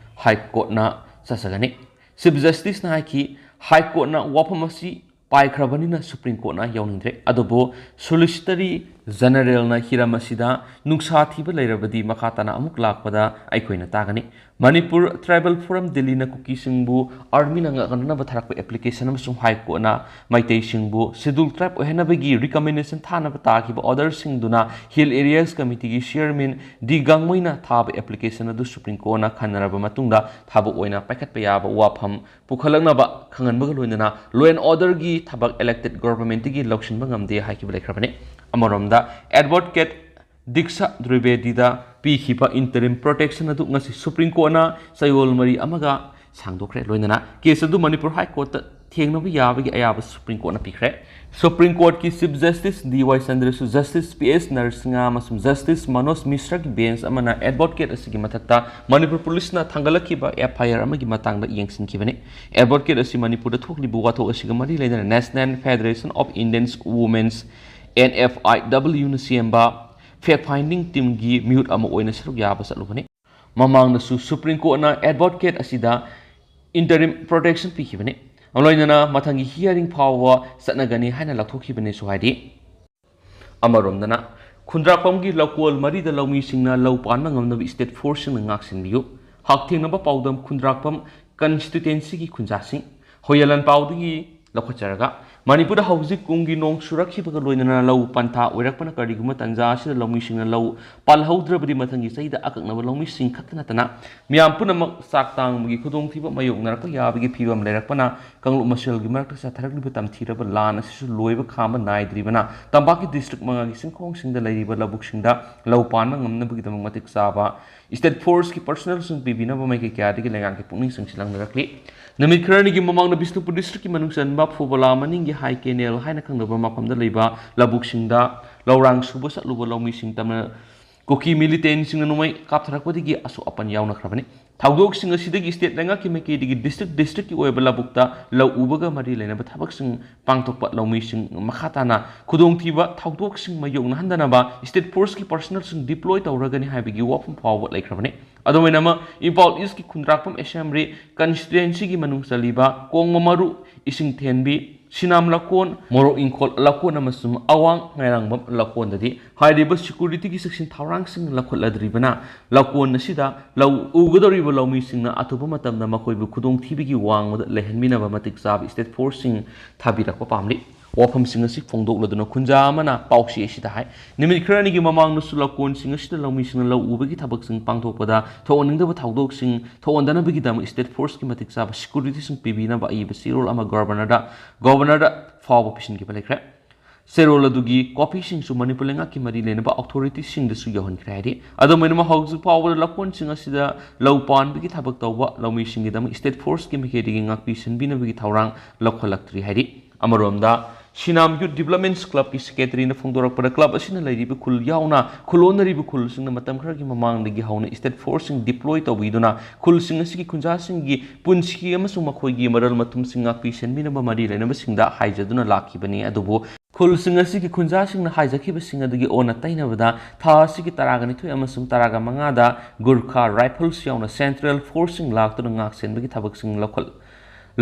ꯍꯥꯏ ꯀꯣꯔꯠꯅ ꯆꯠꯆꯒꯅꯤ꯫ ꯆꯤꯐ ꯖꯁꯇꯤꯁꯅ ꯍꯥꯏꯈꯤ, ꯍꯥꯏ ꯀꯣꯔꯠꯅ ꯋꯥꯐꯝ ꯑꯁꯤ ꯄꯥꯏꯈ꯭ꯔꯕꯅꯤꯅ ꯁꯨꯄ꯭ꯔꯤꯝ ꯀꯣꯔꯠꯅ ꯌꯥꯎꯅꯤꯡꯗ꯭ꯔꯦ꯫ ꯑꯗꯨꯕꯨ ꯁꯣꯂꯤꯁꯤꯇꯔꯤ ꯖꯦꯅꯔꯦꯜꯅ ꯍꯤꯔꯝ ꯑꯁꯤꯗ ꯅꯨꯡꯁꯥ ꯊꯤꯕ ꯂꯩꯔꯕꯗꯤ ꯃꯈꯥ ꯇꯥꯅ ꯑꯃꯨꯛ ꯂꯥꯛꯄꯗ ꯑꯩꯈꯣꯏꯅ ꯇꯥꯒꯅꯤ꯫ ꯃꯅꯤꯄꯨꯔ ꯇ꯭ꯔꯥꯏꯕꯦꯜ ꯐꯣꯔꯝ ꯗꯤꯜꯂꯤꯅ ꯀꯨꯀꯤꯁꯤꯡꯕꯨ ꯑꯥꯔꯃꯤꯅ ꯉꯥꯛꯅꯅꯕ ꯊꯥꯔꯛꯄ ꯑꯦꯄ꯭ꯂꯤꯀꯦꯁꯟ ꯑꯃꯁꯨꯡ ꯍꯥꯏ ꯀꯣꯔꯠꯅ ꯃꯩꯇꯩꯁꯤꯡꯕꯨ ꯁꯦꯗꯨꯜ ꯇ꯭ꯔꯥꯏꯕ ꯑꯣꯏꯍꯟꯅꯕꯒꯤ ꯔꯤꯀꯃꯦꯟꯗꯦꯁꯟ ꯊꯥꯅꯕ ꯇꯥꯈꯤꯕ ꯑꯣꯔꯗꯔꯁꯤꯡꯗꯨꯅ ꯍꯤꯜ ꯑꯦꯔꯤꯌꯥꯁ ꯀꯃꯤꯇꯤꯒꯤ ꯆꯤꯌꯔꯃꯦꯟ ꯗꯤ ꯒꯥꯡꯃꯩꯅ ꯊꯥꯕ ꯑꯦꯄ꯭ꯂꯤꯀꯦꯁꯟ ꯑꯗꯨ ꯁꯨꯄ꯭ꯔꯤꯝ ꯀꯣꯔꯠꯅ ꯈꯟꯅꯔꯕ ꯃꯇꯨꯡꯗ ꯊꯕꯛ ꯑꯣꯏꯅ ꯄꯥꯏꯈꯠꯄ ꯌꯥꯕ ꯋꯥꯐꯝ ꯄꯨꯈꯠꯂꯛꯅꯕ ꯈꯪꯍꯟꯕꯒ ꯂꯣꯏꯅꯅ law and order ꯒꯤ ꯊꯕꯛ elected government ꯇꯒꯤ ꯂꯧꯁꯤꯟꯕ ꯉꯝꯗꯦ ꯍꯥꯏꯈꯤꯕ ꯂꯩꯈ꯭ꯔꯕꯅꯤ꯫ ꯑꯃꯔꯣꯝꯗ, ꯑꯦꯗꯚꯣꯀꯦꯠ ꯗꯤꯛꯁꯥ ꯗ꯭ꯔꯤꯕꯦꯗꯤꯗ ꯄꯤꯈꯤꯕ interim protection ꯑꯗꯨ ꯉꯁꯤ ꯁꯨꯄ꯭ꯔꯤꯝ ꯀꯣꯔꯠꯅ ꯆꯌꯣꯜ ꯃꯔꯤ ꯑꯃꯒ ꯁꯥꯡꯗꯣꯛꯈ꯭ꯔꯦ꯫ ꯂꯣꯏꯅꯅ ꯀꯦꯁ ꯑꯗꯨ ꯃꯅꯤꯄꯨꯔ ꯍꯥꯏ ꯀꯣꯔꯠꯇ ꯊꯦꯡꯅꯕ ꯌꯥꯕꯒꯤ ꯑꯌꯥꯕ ꯁꯨꯄ꯭ꯔꯤꯝ ꯀꯣꯔꯠꯅ ꯄꯤꯈ꯭ꯔꯦ꯫ ꯁꯨꯄ꯭ꯔꯤꯝ ꯀꯣꯔꯠꯀꯤ ꯆꯤꯐ ꯖꯁꯇꯤꯁ ꯗꯤ ꯋꯥꯏ ꯆꯟꯗ꯭ꯔꯆꯨꯗ, ꯖꯁꯇꯤꯁ ꯄꯤ ꯑꯦꯁ ꯅꯔꯁꯤꯡꯍ ꯑꯃꯁꯨꯡ ꯖꯁꯇꯤꯁ ꯃꯅꯣꯖ ꯃꯤꯁ꯭ꯔꯒꯤ ꯕꯦꯟꯆ ꯑꯃꯅ ꯑꯦꯗꯚꯣꯀꯦꯠ ꯑꯁꯤꯒꯤ ꯃꯊꯛꯇ ꯃꯅꯤꯄꯨꯔ ꯄꯨꯂꯤꯁꯅ ꯊꯥꯡꯒꯠꯂꯛꯈꯤꯕ ꯑꯦꯐ ꯑꯥꯏ ꯑꯥꯔ ꯑꯃꯒꯤ ꯃꯇꯥꯡꯗ ꯌꯦꯡꯁꯤꯟꯈꯤꯕꯅꯤ꯫ ꯑꯦꯗꯚꯣꯀꯦꯠ ꯑꯁꯤ ꯃꯅꯤꯄꯨꯔꯗ ꯊꯣꯛꯂꯤꯕ ꯋꯥꯊꯣꯛ ꯑꯁꯤꯒ ꯃꯔꯤ ꯂꯩꯅꯅ National Federation of Indian Women's, N F I ꯗꯕ꯭ꯂꯤꯌꯨꯅ ꯁꯦꯝꯕ fact finding team ꯒꯤ ꯃꯤꯍꯨꯠ ꯑꯃ ꯑꯣꯏꯅ ꯁꯔꯨꯛ ꯌꯥꯕ ꯆꯠꯂꯨꯕꯅꯤ꯫ ꯃꯃꯥꯡꯗꯁꯨ ꯁꯨꯄ꯭ꯔꯤꯝ ꯀꯣꯔꯠꯅ ꯑꯦꯗꯚꯣꯀꯦꯠ ꯑꯁꯤꯗ interim protection ꯄꯤꯈꯤꯕꯅꯤ꯫ ꯂꯣꯏꯅꯅ ꯃꯊꯪꯒꯤ ꯍꯤꯌꯥꯔꯤꯡ ꯐꯥꯎꯕ ꯆꯠꯅꯒꯅꯤ ꯍꯥꯏꯅ ꯂꯥꯎꯊꯣꯛꯈꯤꯕꯅꯤꯁꯨ ꯍꯥꯏꯔꯤ꯫ ꯑꯃꯔꯣꯝꯗꯅ, ꯈꯨꯟꯗ꯭ꯔꯥꯛꯄꯝꯒꯤ ꯂꯧꯀꯣꯜ ꯃꯔꯤꯗ ꯂꯧꯃꯤꯁꯤꯡꯅ ꯂꯧ ꯄꯥꯟꯕ ꯉꯝꯅꯕ ꯁ꯭ꯇꯦꯠ ꯐꯣꯔꯁꯁꯤꯡꯅ ꯉꯥꯛꯁꯦꯟꯕꯤꯌꯨ꯫ ꯍꯛꯊꯦꯡꯅꯕ ꯄꯥꯎꯗꯝ ꯈꯨꯟꯗ꯭ꯔꯥꯛꯄꯝ ꯀꯟꯁꯇꯤꯇ꯭ꯋꯦꯟꯁꯤꯒꯤ ꯈꯨꯟꯖꯥꯁꯤꯡ꯫ ꯍꯣꯌꯦꯂꯟ ꯄꯥꯎꯗꯒꯤ ꯂꯧꯈꯠꯆꯔꯒ, ꯃꯅꯤꯄꯨꯔꯗ ꯍꯧꯖꯤꯛ ꯀꯨꯝꯒꯤ ꯅꯣꯡ ꯆꯨꯔꯛꯈꯤꯕꯒ ꯂꯣꯏꯅꯅ ꯂꯧ ꯄꯟꯊꯥ ꯑꯣꯏꯔꯛꯄꯅ ꯀꯔꯤꯒꯨꯝꯕ ꯇꯥꯟꯖꯥ ꯑꯁꯤꯗ ꯂꯧꯃꯤꯁꯤꯡꯅ ꯂꯧ ꯄꯥꯜꯍꯧꯗ꯭ꯔꯕꯗꯤ ꯃꯊꯪꯒꯤ ꯆꯍꯤꯗ ꯑꯀꯛꯅꯕ ꯂꯧꯃꯤꯁꯤꯡ ꯈꯛꯇ ꯅꯠꯇꯅ ꯃꯤꯌꯥꯝ ꯄꯨꯝꯅꯃꯛ ꯆꯥꯛ ꯇꯥꯡꯕꯒꯤ ꯈꯨꯗꯣꯡꯊꯤꯕ ꯃꯥꯌꯣꯛꯅꯔꯛꯄ ꯌꯥꯕꯒꯤ ꯐꯤꯕꯝ ꯂꯩꯔꯛꯄꯅ ꯀꯥꯡꯂꯨꯞ ꯃꯁꯦꯜꯒꯤ ꯃꯔꯛꯇ ꯆꯠꯊꯔꯛꯂꯤꯕ ꯇꯝꯊꯤꯔꯕ ꯂꯥꯟ ꯑꯁꯤꯁꯨ ꯂꯣꯏꯕ ꯈꯥꯝꯕ ꯅꯥꯏꯗ꯭ꯔꯤꯕꯅ ꯇꯝꯄꯥꯛꯀꯤ ꯗꯤꯁꯇ꯭ꯔꯤꯛ ꯃꯉꯥꯒꯤ ꯆꯤꯡꯈꯣꯡꯁꯤꯡꯗ ꯂꯩꯔꯤꯕ ꯂꯧꯕꯨꯛꯁꯤꯡꯗ ꯂꯧ ꯄꯥꯟꯕ ꯉꯝꯅꯕꯒꯤꯗꯃꯛ ꯃꯇꯤꯛ ꯆꯥꯕ ꯁ꯭ꯇꯦꯠ ꯐꯣꯔꯁꯀꯤ ꯄꯔꯁꯅꯦꯜꯁꯤꯡ ꯄꯤꯕꯤꯅꯕ ꯃꯥꯏꯀꯩ ꯀꯌꯥꯗꯒꯤ ꯂꯩꯉꯥꯛꯀꯤ ꯄꯨꯛꯅꯤꯡ ꯆꯪꯁꯤꯜꯍꯟꯅꯔꯛꯂꯤ꯫ ꯅꯨꯃꯤꯠ ꯈꯔꯅꯤꯒꯤ ꯃꯃꯥꯡꯗ ꯕꯤꯁꯅꯨꯄꯨꯔ ꯗꯤꯁꯇ꯭ꯔꯤꯛꯀꯤ ꯃꯅꯨꯡ ꯆꯟꯕ ꯐꯨꯕꯂꯥ ꯃꯅꯤꯡꯒꯤ ꯍꯥꯏ ꯀꯦꯅꯦꯜ ꯍꯥꯏꯅ ꯈꯪꯅꯕ ꯃꯐꯝꯗ ꯂꯩꯕ ꯂꯧꯕꯨꯛꯁꯤꯡꯗ ꯂꯧꯔꯥꯡ ꯁꯨꯕ ꯆꯠꯂꯨꯕ ꯂꯧꯃꯤꯁꯤꯡ ꯇꯝꯅ ꯀꯨꯀꯤ ꯃꯤꯂꯤꯇꯦꯟꯁꯤꯡꯅ ꯅꯣꯡꯃꯩ ꯀꯥꯞꯊꯔꯛꯄꯗꯒꯤ ꯑꯁꯣꯛ ꯑꯄꯟ ꯌꯥꯎꯅꯈ꯭ꯔꯕꯅꯤ꯫ ꯊꯧꯗꯣꯛꯁꯤꯡ ꯑꯁꯤꯗꯒꯤ ꯁ꯭ꯇꯦꯠ ꯂꯩꯉꯥꯛꯀꯤ ꯃꯥꯏꯀꯩꯗꯒꯤ ꯗꯤꯁꯇ꯭ꯔꯤꯛ ꯗꯤꯁꯇ꯭ꯔꯤꯛꯀꯤ ꯑꯣꯏꯕ ꯂꯧꯕꯨꯛꯇ ꯂꯧ ꯎꯕꯒ ꯃꯔꯤ ꯂꯩꯅꯕ ꯊꯕꯛꯁꯤꯡ ꯄꯥꯡꯊꯣꯛꯄ ꯂꯧꯃꯤꯁꯤꯡ ꯃꯈꯥ ꯇꯥꯅ ꯈꯨꯗꯣꯡꯊꯤꯕ ꯊꯧꯗꯣꯛꯁꯤꯡ ꯃꯥꯌꯣꯛꯅꯍꯟꯗꯅꯕ ꯁ꯭ꯇꯦꯠ ꯐꯣꯔꯁꯀꯤ ꯄꯔꯁꯅꯦꯜꯁꯤꯡ ꯗꯤꯄ꯭ꯂꯣꯏ ꯇꯧꯔꯒꯅꯤ ꯍꯥꯏꯕꯒꯤ ꯋꯥꯐꯝ ꯐꯥꯎꯕ ꯂꯩꯈ꯭ꯔꯕꯅꯤ꯫ ꯑꯗꯨꯃꯥꯏꯅꯃꯛ ꯏꯝꯐꯥꯜ ꯏꯁꯀꯤ ꯈꯨꯟꯗ꯭ꯔꯥꯛꯄꯝ ꯑꯦꯁꯦꯝꯕ꯭ꯂꯤ ꯀꯟꯁꯇꯤꯇ꯭ꯋꯦꯟꯁꯤꯒꯤ ꯃꯅꯨꯡ ꯆꯜꯂꯤꯕ ꯀꯣꯡꯃꯃꯔꯨ, ꯏꯁꯤꯡ ꯊꯦꯟꯕꯤ, ꯁꯤꯅꯥꯝ ꯂꯀꯣꯟ, ꯃꯣꯔꯣꯛ ꯏꯪꯈꯣꯜ ꯂꯀꯣꯟ ꯑꯃꯁꯨꯡ ꯑꯋꯥꯡ ꯉꯥꯏꯔꯥꯡꯕꯝ ꯂꯀꯣꯟꯗꯗꯤ ꯍꯥꯏꯔꯤꯕ ꯁꯦꯀ꯭ꯌꯨꯔꯤꯇꯤꯒꯤ ꯆꯦꯛꯁꯤꯟ ꯊꯧꯔꯥꯡꯁꯤꯡ ꯂꯧꯈꯠꯂꯗ꯭ꯔꯤꯕꯅ ꯂꯀꯣꯟ ꯑꯁꯤꯗ ꯂꯧ ꯎꯒꯗꯧꯔꯤꯕ ꯂꯧꯃꯤꯁꯤꯡꯅ ꯑꯊꯨꯕ ꯃꯇꯝꯗ ꯃꯈꯣꯏꯕꯨ ꯈꯨꯗꯣꯡꯊꯤꯕꯒꯤ ꯋꯥꯡꯃꯗ ꯂꯩꯍꯟꯕꯤꯅꯕ ꯃꯇꯤꯛ ꯆꯥꯕ ꯁ꯭ꯇꯦꯠ ꯐꯣꯔꯁꯁꯤꯡ ꯊꯥꯕꯤꯔꯛꯄ ꯄꯥꯝꯂꯤ꯫ ꯋꯥꯐꯝꯁꯤꯡ ꯑꯁꯤ ꯐꯣꯡꯗꯣꯛꯂꯗꯨꯅ ꯈꯨꯟꯖꯥ ꯑꯃꯅ ꯄꯥꯎꯆꯦ ꯑꯁꯤꯗ ꯍꯥꯏ, ꯅꯨꯃꯤꯠ ꯈꯔꯅꯤꯒꯤ ꯃꯃꯥꯡꯗꯁꯨ ꯂꯀꯣꯟꯁꯤꯡ ꯑꯁꯤꯗ ꯂꯧꯃꯤꯁꯤꯡꯅ ꯂꯧ ꯎꯕꯒꯤ ꯊꯕꯛꯁꯤꯡ ꯄꯥꯡꯊꯣꯛꯄꯗ ꯊꯣꯛꯍꯟꯅꯤꯡꯗꯕ ꯊꯧꯗꯣꯛꯁꯤꯡ ꯊꯣꯛꯍꯟꯗꯅꯕꯒꯤꯗꯃꯛ ꯁ꯭ꯇꯦꯠ ꯐꯣꯔꯁꯀꯤ ꯃꯇꯤꯛ ꯆꯥꯕ ꯁꯦꯀ꯭ꯌꯨꯔꯤꯇꯤꯁꯤꯡ ꯄꯤꯕꯤꯅꯕ ꯑꯏꯕ ꯆꯦꯔꯣꯜ ꯑꯃ ꯒꯣꯚꯔꯅꯔꯗ, ꯒꯣꯚꯔꯅꯔꯗ ꯐꯥꯎꯕ ꯄꯤꯁꯤꯟꯈꯤꯕ ꯂꯩꯈ꯭ꯔꯦ꯫ ꯆꯦꯔꯣꯜ ꯑꯗꯨꯒꯤ ꯀꯣꯄꯤꯁꯤꯡꯁꯨ ꯃꯅꯤꯄꯨꯔ ꯂꯩꯉꯥꯛꯀꯤ ꯃꯔꯤ ꯂꯩꯅꯕ ꯑꯣꯊꯣꯔꯤꯇꯤꯁꯤꯡꯗꯁꯨ ꯌꯧꯍꯟꯈ꯭ꯔꯦ ꯍꯥꯏꯔꯤ꯫ ꯑꯗꯨꯝ ꯑꯣꯏꯅꯃꯛ, ꯍꯧꯖꯤꯛ ꯐꯥꯎꯕꯗ ꯂꯀꯣꯟꯁꯤꯡ ꯑꯁꯤꯗ ꯂꯧ ꯄꯥꯟꯕꯒꯤ ꯊꯕꯛ ꯇꯧꯕ ꯂꯧꯃꯤꯁꯤꯡꯒꯤꯗꯃꯛ ꯁ꯭ꯇꯦꯠ ꯐꯣꯔꯁꯀꯤ ꯃꯥꯏꯀꯩꯗꯒꯤ ꯉꯥꯛꯄꯤ ꯁꯦꯟꯕꯤꯅꯕꯒꯤ ꯊꯧꯔꯥꯡ ꯂꯧꯈꯠꯂꯛꯇ꯭ꯔꯤ ꯍꯥꯏꯔꯤ꯫ ꯑꯃꯔꯣꯝꯗ, ꯁꯤꯅꯥꯝ ꯌꯨꯠ ꯗꯤꯕꯂꯞꯃꯦꯟꯠꯁ ꯀ꯭ꯂꯕꯀꯤ ꯁꯦꯀ꯭ꯔꯦꯇꯔꯤꯅ ꯐꯣꯡꯗꯣꯔꯛꯄꯗ, ꯀ꯭ꯂꯕ ꯑꯁꯤꯅ ꯂꯩꯔꯤꯕ ꯈꯨꯜ ꯌꯥꯎꯅ ꯈꯨꯜꯂꯣꯟꯅꯔꯤꯕ ꯈꯨꯜꯁꯤꯡꯅ ꯃꯇꯝ ꯈꯔꯒꯤ ꯃꯃꯥꯡꯗꯒꯤ ꯍꯧꯅ ꯁ꯭ꯇꯦꯠ ꯐꯣꯔꯁꯁꯤꯡ ꯗꯤꯄ꯭ꯂꯣꯏ ꯇꯧꯕꯤꯗꯨꯅ ꯈꯨꯜꯁꯤꯡ ꯑꯁꯤꯒꯤ ꯈꯨꯟꯖꯥꯁꯤꯡꯒꯤ ꯄꯨꯟꯁꯤ ꯑꯃꯁꯨꯡ ꯃꯈꯣꯏꯒꯤ ꯃꯔꯜ ꯃꯊꯨꯝꯁꯤꯡ ꯉꯥꯛꯄꯤ ꯁꯦꯟꯕꯤꯅꯕ ꯃꯔꯤ ꯂꯩꯅꯕꯁꯤꯡꯗ ꯍꯥꯏꯖꯗꯨꯅ ꯂꯥꯛꯈꯤꯕꯅꯤ꯫ ꯑꯗꯨꯕꯨ ꯈꯨꯜꯁꯤꯡ ꯑꯁꯤꯒꯤ ꯈꯨꯟꯖꯥꯁꯤꯡꯅ ꯍꯥꯏꯖꯈꯤꯕꯁꯤꯡ ꯑꯗꯨꯒꯤ ꯑꯣꯟꯅ ꯇꯩꯅꯕꯗ, ꯊꯥ ꯑꯁꯤꯒꯤ ꯇꯔꯥꯒ ꯅꯤꯊꯣꯏ ꯑꯃꯁꯨꯡ ꯇꯔꯥꯒ ꯃꯉꯥꯗ ꯒꯨꯔꯈꯥ ꯔꯥꯏꯐꯜꯁ ꯌꯥꯎꯅ ꯁꯦꯟꯇ꯭ꯔꯦꯜ ꯐꯣꯔꯁꯁꯤꯡ ꯂꯥꯛꯇꯨꯅ ꯉꯥꯛ ꯁꯦꯟꯕꯒꯤ ꯊꯕꯛꯁꯤꯡ ꯂꯧꯈꯠ-,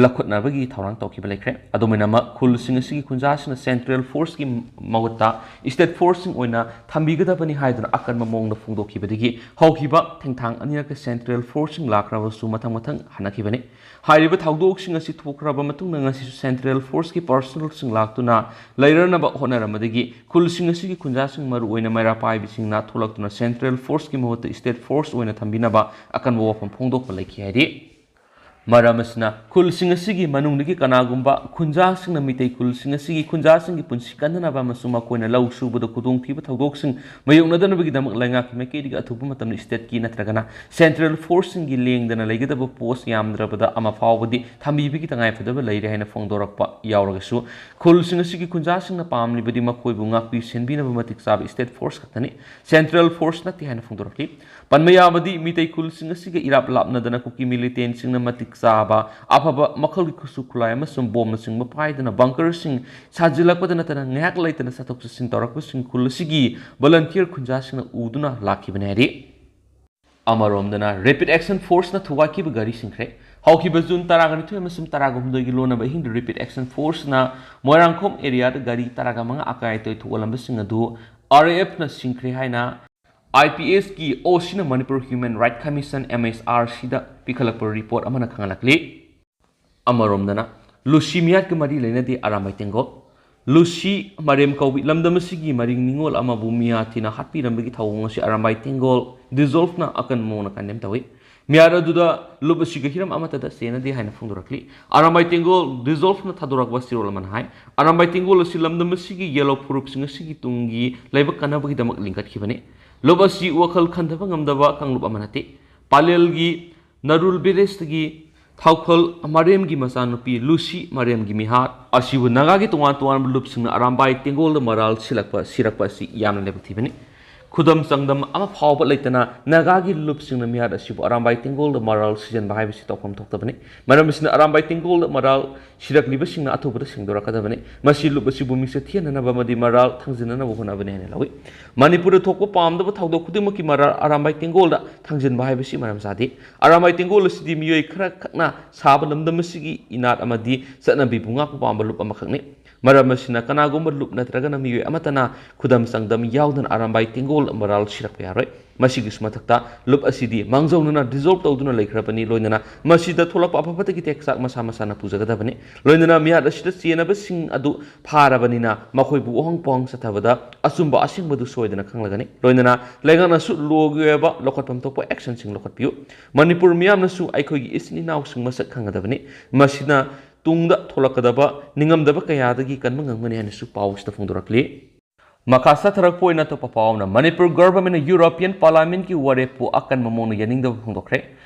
ꯂꯧꯈꯠꯅꯕꯒꯤ ꯊꯧꯔꯥꯡ ꯇꯧꯈꯤꯕ ꯂꯩꯈ꯭ꯔꯦ꯫ ꯑꯗꯨꯝ ꯑꯣꯏꯅꯃꯛ, ꯈꯨꯜꯁꯤꯡ ꯑꯁꯤꯒꯤ ꯈꯨꯟꯖꯥꯁꯤꯡꯅ ꯁꯦꯟꯇ꯭ꯔꯦꯜ ꯐꯣꯔꯁꯀꯤ ꯃꯍꯨꯠꯇ ꯁ꯭ꯇꯦꯠ ꯐꯣꯔꯁꯁꯤꯡ ꯑꯣꯏꯅ ꯊꯝꯕꯤꯒꯗꯕꯅꯤ ꯍꯥꯏꯗꯨꯅ ꯑꯀꯟꯕ ꯃꯑꯣꯡꯗ ꯐꯣꯡꯗꯣꯛꯈꯤꯕꯗꯒꯤ ꯍꯧꯈꯤꯕ ꯊꯦꯡꯊꯥꯡ ꯑꯅꯤꯔꯛꯇ ꯁꯦꯟꯇ꯭ꯔꯦꯜ ꯐꯣꯔꯁꯁꯤꯡ ꯂꯥꯛꯈ꯭ꯔꯕꯁꯨ ꯃꯊꯪ ꯃꯊꯪ ꯍꯟꯅꯈꯤꯕꯅꯤ꯫ ꯍꯥꯏꯔꯤꯕ ꯊꯧꯗꯣꯛꯁꯤꯡ ꯑꯁꯤ ꯊꯣꯛꯈ꯭ꯔꯕ ꯃꯇꯨꯡꯗ ꯉꯁꯤꯁꯨ ꯁꯦꯟꯇ꯭ꯔꯦꯜ ꯐꯣꯔꯁꯀꯤ ꯄꯔꯁꯣꯅꯦꯜꯁꯤꯡ ꯂꯥꯛꯇꯨꯅ ꯂꯩꯔꯅꯕ ꯍꯣꯠꯅꯔꯝꯕꯗꯒꯤ ꯈꯨꯜꯁꯤꯡ ꯑꯁꯤꯒꯤ ꯈꯨꯟꯖꯥꯁꯤꯡ, ꯃꯔꯨꯑꯣꯏꯅ ꯃꯩꯔꯥ ꯄꯥꯏꯕꯤꯁꯤꯡꯅ ꯊꯣꯛꯂꯛꯇꯨꯅ ꯁꯦꯟꯇ꯭ꯔꯦꯜ ꯐꯣꯔꯁꯀꯤ ꯃꯍꯨꯠꯇ ꯁ꯭ꯇꯦꯠ ꯐꯣꯔꯁ ꯑꯣꯏꯅ ꯊꯝꯕꯤꯅꯕ ꯑꯀꯟꯕ ꯋꯥꯐꯝ ꯐꯣꯡꯗꯣꯛꯄ ꯂꯩꯈꯤ ꯍꯥꯏꯔꯤ꯫ ꯃꯔꯝ ꯑꯁꯤꯅ, ꯈꯨꯜꯁꯤꯡ ꯑꯁꯤꯒꯤ ꯃꯅꯨꯡꯗꯒꯤ ꯀꯅꯥꯒꯨꯝꯕ ꯈꯨꯟꯖꯥꯁꯤꯡꯅ ꯃꯤꯇꯩ ꯈꯨꯜꯁꯤꯡ ꯑꯁꯤꯒꯤ ꯈꯨꯟꯖꯥꯁꯤꯡꯒꯤ ꯄꯨꯟꯁꯤ ꯀꯟꯅꯅꯕ ꯑꯃꯁꯨꯡ ꯃꯈꯣꯏꯅ ꯂꯧ ꯁꯨꯕꯗ ꯈꯨꯗꯣꯡꯊꯤꯕ ꯊꯧꯗꯣꯛꯁꯤꯡ ꯃꯥꯌꯣꯛꯅꯗꯅꯕꯒꯤꯗꯃꯛ ꯂꯩꯉꯥꯛꯀꯤ ꯃꯥꯏꯀꯩꯗꯒꯤ ꯑꯊꯨꯕ ꯃꯇꯝꯗ ꯁ꯭ꯇꯦꯠꯀꯤ ꯅꯠꯇ꯭ꯔꯒꯅ ꯁꯦꯟꯇ꯭ꯔꯦꯜ ꯐꯣꯔꯁꯁꯤꯡꯒꯤ ꯂꯦꯡꯗꯅ ꯂꯩꯒꯗꯕ ꯄꯣꯁ ꯌꯥꯝꯗ꯭ꯔꯕꯗ ꯑꯃ ꯐꯥꯎꯕꯗꯤ ꯊꯝꯕꯤꯕꯒꯤ ꯇꯉꯥꯏꯐꯗꯕ ꯂꯩꯔꯦ ꯍꯥꯏꯅ ꯐꯣꯡꯗꯣꯔꯛꯄ ꯌꯥꯎꯔꯒꯁꯨ, ꯈꯨꯜꯁꯤꯡ ꯑꯁꯤꯒꯤ ꯈꯨꯟꯖꯥꯁꯤꯡꯅ ꯄꯥꯝꯂꯤꯕꯗꯤ ꯃꯈꯣꯏꯕꯨ ꯉꯥꯛꯄꯤ ꯁꯦꯟꯕꯤꯅꯕ ꯃꯇꯤꯛ ꯆꯥꯕ ꯁ꯭ꯇꯦꯠ ꯐꯣꯔꯁ ꯈꯛꯇꯅꯤ, ꯁꯦꯟꯇ꯭ꯔꯦꯜ ꯐꯣꯔꯁ ꯅꯠꯇꯦ ꯍꯥꯏꯅ ꯐꯣꯡꯗꯣꯔꯛꯂꯤ꯫ ꯄꯟꯕ ꯌꯥꯕꯗꯤ, ꯃꯤꯇꯩ ꯈꯨꯜꯁꯤꯡ ꯑꯁꯤꯒ ꯏꯔꯥꯞ ꯂꯥꯞꯅꯗꯅ ꯀꯨꯀꯤ ꯃꯤꯂꯤꯇꯦꯟꯁꯤꯡꯅ ꯃꯇꯤꯛ ꯆꯥꯕ ꯑꯐꯕ ꯃꯈꯜꯒꯤ ꯈꯨꯠꯁꯨ ꯈꯨꯠꯂꯥꯏ ꯑꯃꯁꯨꯡ ꯕꯣꯝꯅꯆꯤꯡꯕ ꯄꯥꯏꯗꯨꯅ ꯕꯪꯀꯔꯁꯤꯡ ꯁꯥꯖꯤꯜꯂꯛꯄꯗ ꯅꯠꯇꯅ ꯉꯥꯏꯍꯥꯛ ꯂꯩꯇꯅ ꯆꯠꯊꯣꯛ ꯆꯠꯁꯤꯟ ꯇꯧꯔꯛꯄꯁꯤꯡ ꯈꯨꯜ ꯑꯁꯤꯒꯤ ꯚꯣꯂꯟꯇꯤꯌꯔ ꯈꯨꯟꯖꯥꯁꯤꯡꯅ ꯎꯗꯨꯅ ꯂꯥꯛꯈꯤꯕꯅꯤ ꯍꯥꯏꯔꯤ꯫ ꯑꯃꯔꯣꯝꯗꯅ, ꯔꯦꯄꯤꯗ ꯑꯦꯛꯁꯟ ꯐꯣꯔꯁꯅ ꯊꯨꯒꯥꯏꯈꯤꯕ ꯒꯥꯔꯤꯁꯤꯡ ꯈꯔ ꯍꯧꯈꯤꯕ ꯖꯨꯟ ꯇꯔꯥꯒ ꯅꯤꯊꯣꯏ ꯑꯃꯁꯨꯡ ꯇꯔꯥꯒ ꯍꯨꯝꯗꯣꯏꯒꯤ ꯂꯣꯟꯅꯕ ꯑꯍꯤꯡꯗ ꯔꯦꯄꯤꯗ ꯑꯦꯛꯁꯟ ꯐꯣꯔꯁꯅ ꯃꯣꯏꯔꯥꯡꯈꯣꯝ ꯑꯦꯔꯤꯌꯥꯗ ꯒꯥꯔꯤ ꯇꯔꯥꯒ ꯃꯉꯥ ꯑꯀꯥꯏ ꯑꯇꯣꯏ ꯊꯣꯛꯍꯜꯂꯝꯕꯁꯤꯡ ꯑꯗꯨ ꯑꯥꯔ ꯑꯦ ꯑꯦꯐꯅ ꯁꯤꯡꯈ꯭ꯔꯦ ꯍꯥꯏꯅ ꯑꯥꯏ ꯄꯤ ꯑꯦꯁꯀꯤ ꯑꯣ ꯁꯤꯅ Manipur human right commission, M S R ꯁꯤꯗ ꯄꯤꯈꯠꯂꯛꯄ ꯔꯤꯄꯣꯔꯠ ꯑꯃꯅ ꯈꯪꯍꯜꯂꯛꯂꯤ꯫ ꯑꯃꯔꯣꯝꯗꯅ ꯂꯨꯁꯤ ꯃꯤꯌꯥꯠꯀ ꯃꯔꯤ ꯂꯩꯅꯗꯦ ꯑꯔꯥꯝꯕꯥꯏ ꯇꯦꯡꯒꯣꯜ꯫ ꯂꯨꯁꯤ ꯃꯔꯦꯝ ꯀꯧꯕꯤ ꯂꯝꯗꯝ ꯑꯁꯤꯒꯤ ꯃꯔꯤꯡ ꯅꯤꯉꯣꯜ ꯑꯃꯕꯨ ꯃꯤꯌꯥꯊꯤꯅ ꯍꯥꯠꯄꯤꯔꯝꯕꯒꯤ ꯊꯧꯑꯣꯡ ꯑꯁꯤ ꯑꯔꯥꯝꯕꯥꯏ ꯇꯦꯡꯒꯣꯜ ꯗꯤꯖꯣꯜꯐꯅ ꯑꯀꯟꯕ ꯃꯑꯣꯡꯗ ꯀꯟꯗꯦꯝ ꯇꯧꯏ꯫ ꯃꯤꯌꯥꯠ ꯑꯗꯨꯗ ꯂꯨꯞ ꯑꯁꯤꯒ ꯍꯤꯔꯝ ꯑꯃꯠꯇꯗ ꯆꯦꯟꯅꯗꯦ ꯍꯥꯏꯅ ꯐꯣꯡꯗꯣꯔꯛꯂꯤ꯫ ꯑꯔꯥꯝꯕꯥꯏ ꯇꯦꯡꯒꯣꯜ ꯗꯤꯖꯣꯜꯐꯅ ꯊꯥꯗꯣꯔꯛꯄ ꯆꯦꯔꯣꯜ ꯑꯃꯅ ꯍꯥꯏ, ꯑꯔꯥꯝꯕꯥꯏ ꯇꯦꯡꯒꯣꯜ ꯑꯁꯤ ꯂꯝꯗꯝ ꯑꯁꯤꯒꯤ ꯌꯦꯜꯍꯧ ꯐꯨꯔꯨꯞꯁꯤꯡ ꯑꯁꯤꯒꯤ ꯇꯨꯡꯒꯤ ꯂꯥꯏꯕꯛ ꯀꯟꯅꯕꯒꯤꯗꯃꯛ ꯂꯤꯡꯈꯠꯈꯤꯕꯅꯤ꯫ ꯂꯨꯞ ꯑꯁꯤ ꯋꯥꯈꯜ ꯈꯟꯊꯕ ꯉꯝꯗꯕ ꯀꯥꯡꯂꯨꯞ ꯑꯃ ꯅꯠꯇꯦ꯫ ꯄꯥꯂꯦꯜꯒꯤ ꯅꯔꯨꯜ ꯚꯤꯂꯦꯖꯇꯒꯤ ꯊꯥꯎꯈꯜ ꯃꯔꯦꯝꯒꯤ ꯃꯆꯥꯅꯨꯄꯤ ꯂꯨꯁꯤ ꯃꯔꯦꯝꯒꯤ ꯃꯤꯍꯥꯠ ꯑꯁꯤꯕꯨ ꯅꯥꯒꯥꯒꯤ ꯇꯣꯉꯥꯟ ꯇꯣꯉꯥꯟꯕ ꯂꯨꯞꯁꯤꯡꯅ ꯑꯔꯥꯝꯕꯥꯏ ꯇꯦꯡꯒꯣꯜꯗ ꯃꯔꯥꯜ ꯁꯤꯜꯂꯛꯄ, ꯁꯤꯔꯛꯄ ꯑꯁꯤ ꯌꯥꯝꯅ ꯂꯥꯏꯕꯛ ꯊꯤꯕꯅꯤ꯫ ꯈꯨꯗꯝ ꯆꯥꯡꯗꯝ ꯑꯃ ꯐꯥꯎꯕ ꯂꯩꯇꯅ ꯅꯥꯒꯥꯒꯤ ꯂꯨꯞꯁꯤꯡꯅ ꯃꯤꯍꯥꯠ ꯑꯁꯤꯕꯨ ꯑꯔꯥꯝꯕꯥꯏ ꯇꯦꯡꯒꯣꯜꯗ ꯃꯔꯥꯜ ꯁꯤꯖꯤꯟꯕ ꯍꯥꯏꯕꯁꯤ ꯇꯧꯐꯝ ꯊꯣꯛꯇꯕꯅꯤ꯫ ꯃꯔꯝ ꯑꯁꯤꯅ ꯑꯔꯥꯝꯕꯥꯏ ꯇꯦꯡꯒꯣꯜꯗ ꯃꯔꯥꯜ ꯁꯤꯔꯛꯂꯤꯕꯁꯤꯡꯅ ꯑꯊꯨꯕꯗ ꯁꯦꯡꯗꯣꯔꯛꯀꯗꯕꯅꯤ꯫ ꯃꯁꯤ ꯂꯨꯞ ꯑꯁꯤꯕꯨ ꯃꯤꯡꯆꯠ ꯊꯤꯍꯟꯅꯅꯕ ꯑꯃꯗꯤ ꯃꯔꯥꯜ ꯊꯥꯡꯖꯤꯟꯅꯅꯕ ꯍꯣꯠꯅꯕꯅꯤ ꯍꯥꯏꯅ ꯂꯧꯏ꯫ ꯃꯅꯤꯄꯨꯔꯗ ꯊꯣꯛꯄ ꯄꯥꯝꯗꯕ ꯊꯧꯗꯣꯛ ꯈꯨꯗꯤꯡꯃꯛꯀꯤ ꯃꯔꯥꯜ ꯑꯔꯥꯝꯕꯥꯏ ꯇꯦꯡꯒꯣꯜꯗ ꯊꯥꯡꯖꯤꯟꯕ ꯍꯥꯏꯕꯁꯤ ꯃꯔꯝ ꯆꯥꯗꯦ꯫ ꯑꯔꯥꯝꯕꯥꯏ ꯇꯦꯡꯒꯣꯜ ꯑꯁꯤꯗꯤ ꯃꯤꯑꯣꯏ ꯈꯔ ꯈꯛꯅ ꯁꯥꯕ ꯂꯝꯗꯝ ꯑꯁꯤꯒꯤ ꯏꯅꯥꯠ ꯑꯃꯗꯤ ꯆꯠꯅꯕꯤꯕꯨ ꯉꯥꯛꯄ ꯄꯥꯝꯕ ꯂꯨꯞ ꯑꯃꯈꯛꯅꯤ꯫ ꯃꯔꯝ ꯑꯁꯤꯅ ꯀꯅꯥꯒꯨꯝꯕ ꯂꯨꯞ ꯅꯠꯇ꯭ꯔꯒꯅ ꯃꯤꯑꯣꯏ ꯑꯃꯠꯇꯅ ꯈꯨꯗꯝ ꯆꯥꯡꯗꯝ ꯌꯥꯎꯗꯅ ꯑꯔꯥꯝꯕꯥꯏ ꯇꯦꯡꯒꯣꯜ ꯃꯔꯥꯜ ꯁꯤꯔꯛꯄ ꯌꯥꯔꯣꯏ꯫ ꯃꯁꯤꯒꯤꯁꯨ ꯃꯊꯛꯇ ꯂꯨꯞ ꯑꯁꯤꯗꯤ ꯃꯥꯡꯖꯧꯅꯅ ꯗꯤꯖꯣꯜꯕ ꯇꯧꯗꯨꯅ ꯂꯩꯈ꯭ꯔꯕꯅꯤ꯫ ꯂꯣꯏꯅꯅ ꯃꯁꯤꯗ ꯊꯣꯛꯂꯛꯄ ꯑꯐ ꯐꯠꯇꯒꯤ ꯇꯦꯛꯆꯥꯛ ꯃꯁꯥ ꯃꯁꯥꯅ ꯄꯨꯖꯒꯗꯕꯅꯤ꯫ ꯂꯣꯏꯅꯅ ꯃꯤꯍꯥꯠ ꯑꯁꯤꯗ ꯆꯦꯟꯅꯕꯁꯤꯡ ꯑꯗꯨ ꯐꯥꯔꯕꯅꯤꯅ ꯃꯈꯣꯏꯕꯨ ꯋꯥꯍꯪ ꯄꯥꯎꯍꯪ ꯆꯠꯊꯕꯗ ꯑꯆꯨꯝꯕ ꯑꯁꯦꯡꯕꯗꯨ ꯁꯣꯏꯗꯅ ꯈꯪꯂꯒꯅꯤ꯫ ꯂꯣꯏꯅꯅ ꯂꯩꯉꯥꯛꯅꯁꯨ ꯂꯣꯒꯤ ꯑꯣꯏꯕ ꯂꯧꯈꯠꯐꯝ ꯊꯣꯛꯄ ꯑꯦꯛꯁꯟꯁꯤꯡ ꯂꯧꯈꯠꯄꯤꯌꯨ꯫ ꯃꯅꯤꯄꯨꯔ ꯃꯤꯌꯥꯝꯅꯁꯨ ꯑꯩꯈꯣꯏꯒꯤ ꯏꯆꯤꯟ ꯏꯅꯥꯎꯁꯤꯡ ꯃꯁꯛ ꯈꯪꯒꯗꯕꯅꯤ꯫ ꯃꯁꯤꯅ ꯇꯨꯡꯗ ꯊꯣꯛꯂꯛꯀꯗꯕ ꯅꯤꯡꯉꯝꯗꯕ ꯀꯌꯥꯗꯒꯤ ꯀꯟꯕ ꯉꯝꯒꯅꯤ ꯍꯥꯏꯅꯁꯨ ꯄꯥꯎ ꯑꯁꯤꯗ ꯐꯣꯡꯗꯣꯔꯛꯂꯤ꯫ ꯃꯈꯥ ꯆꯠꯊꯔꯛꯄ ꯑꯣꯏꯅ ꯑꯇꯣꯞꯄ ꯄꯥꯎ ꯑꯃꯅ, ꯃꯅꯤꯄꯨꯔ ꯒꯚꯔꯟꯃꯦꯟꯠꯅ ꯌꯨꯔꯣꯄꯤꯌꯟ ꯄꯥꯔꯂꯤꯌꯥꯃꯦꯟꯠꯀꯤ ꯋꯥꯔꯦꯞꯄꯨ ꯑꯀꯟꯕ ꯃꯑꯣꯡꯗ ꯌꯥꯅꯤꯡꯗꯕ ꯐꯣꯡꯗꯣꯛꯈ꯭ꯔꯦ꯫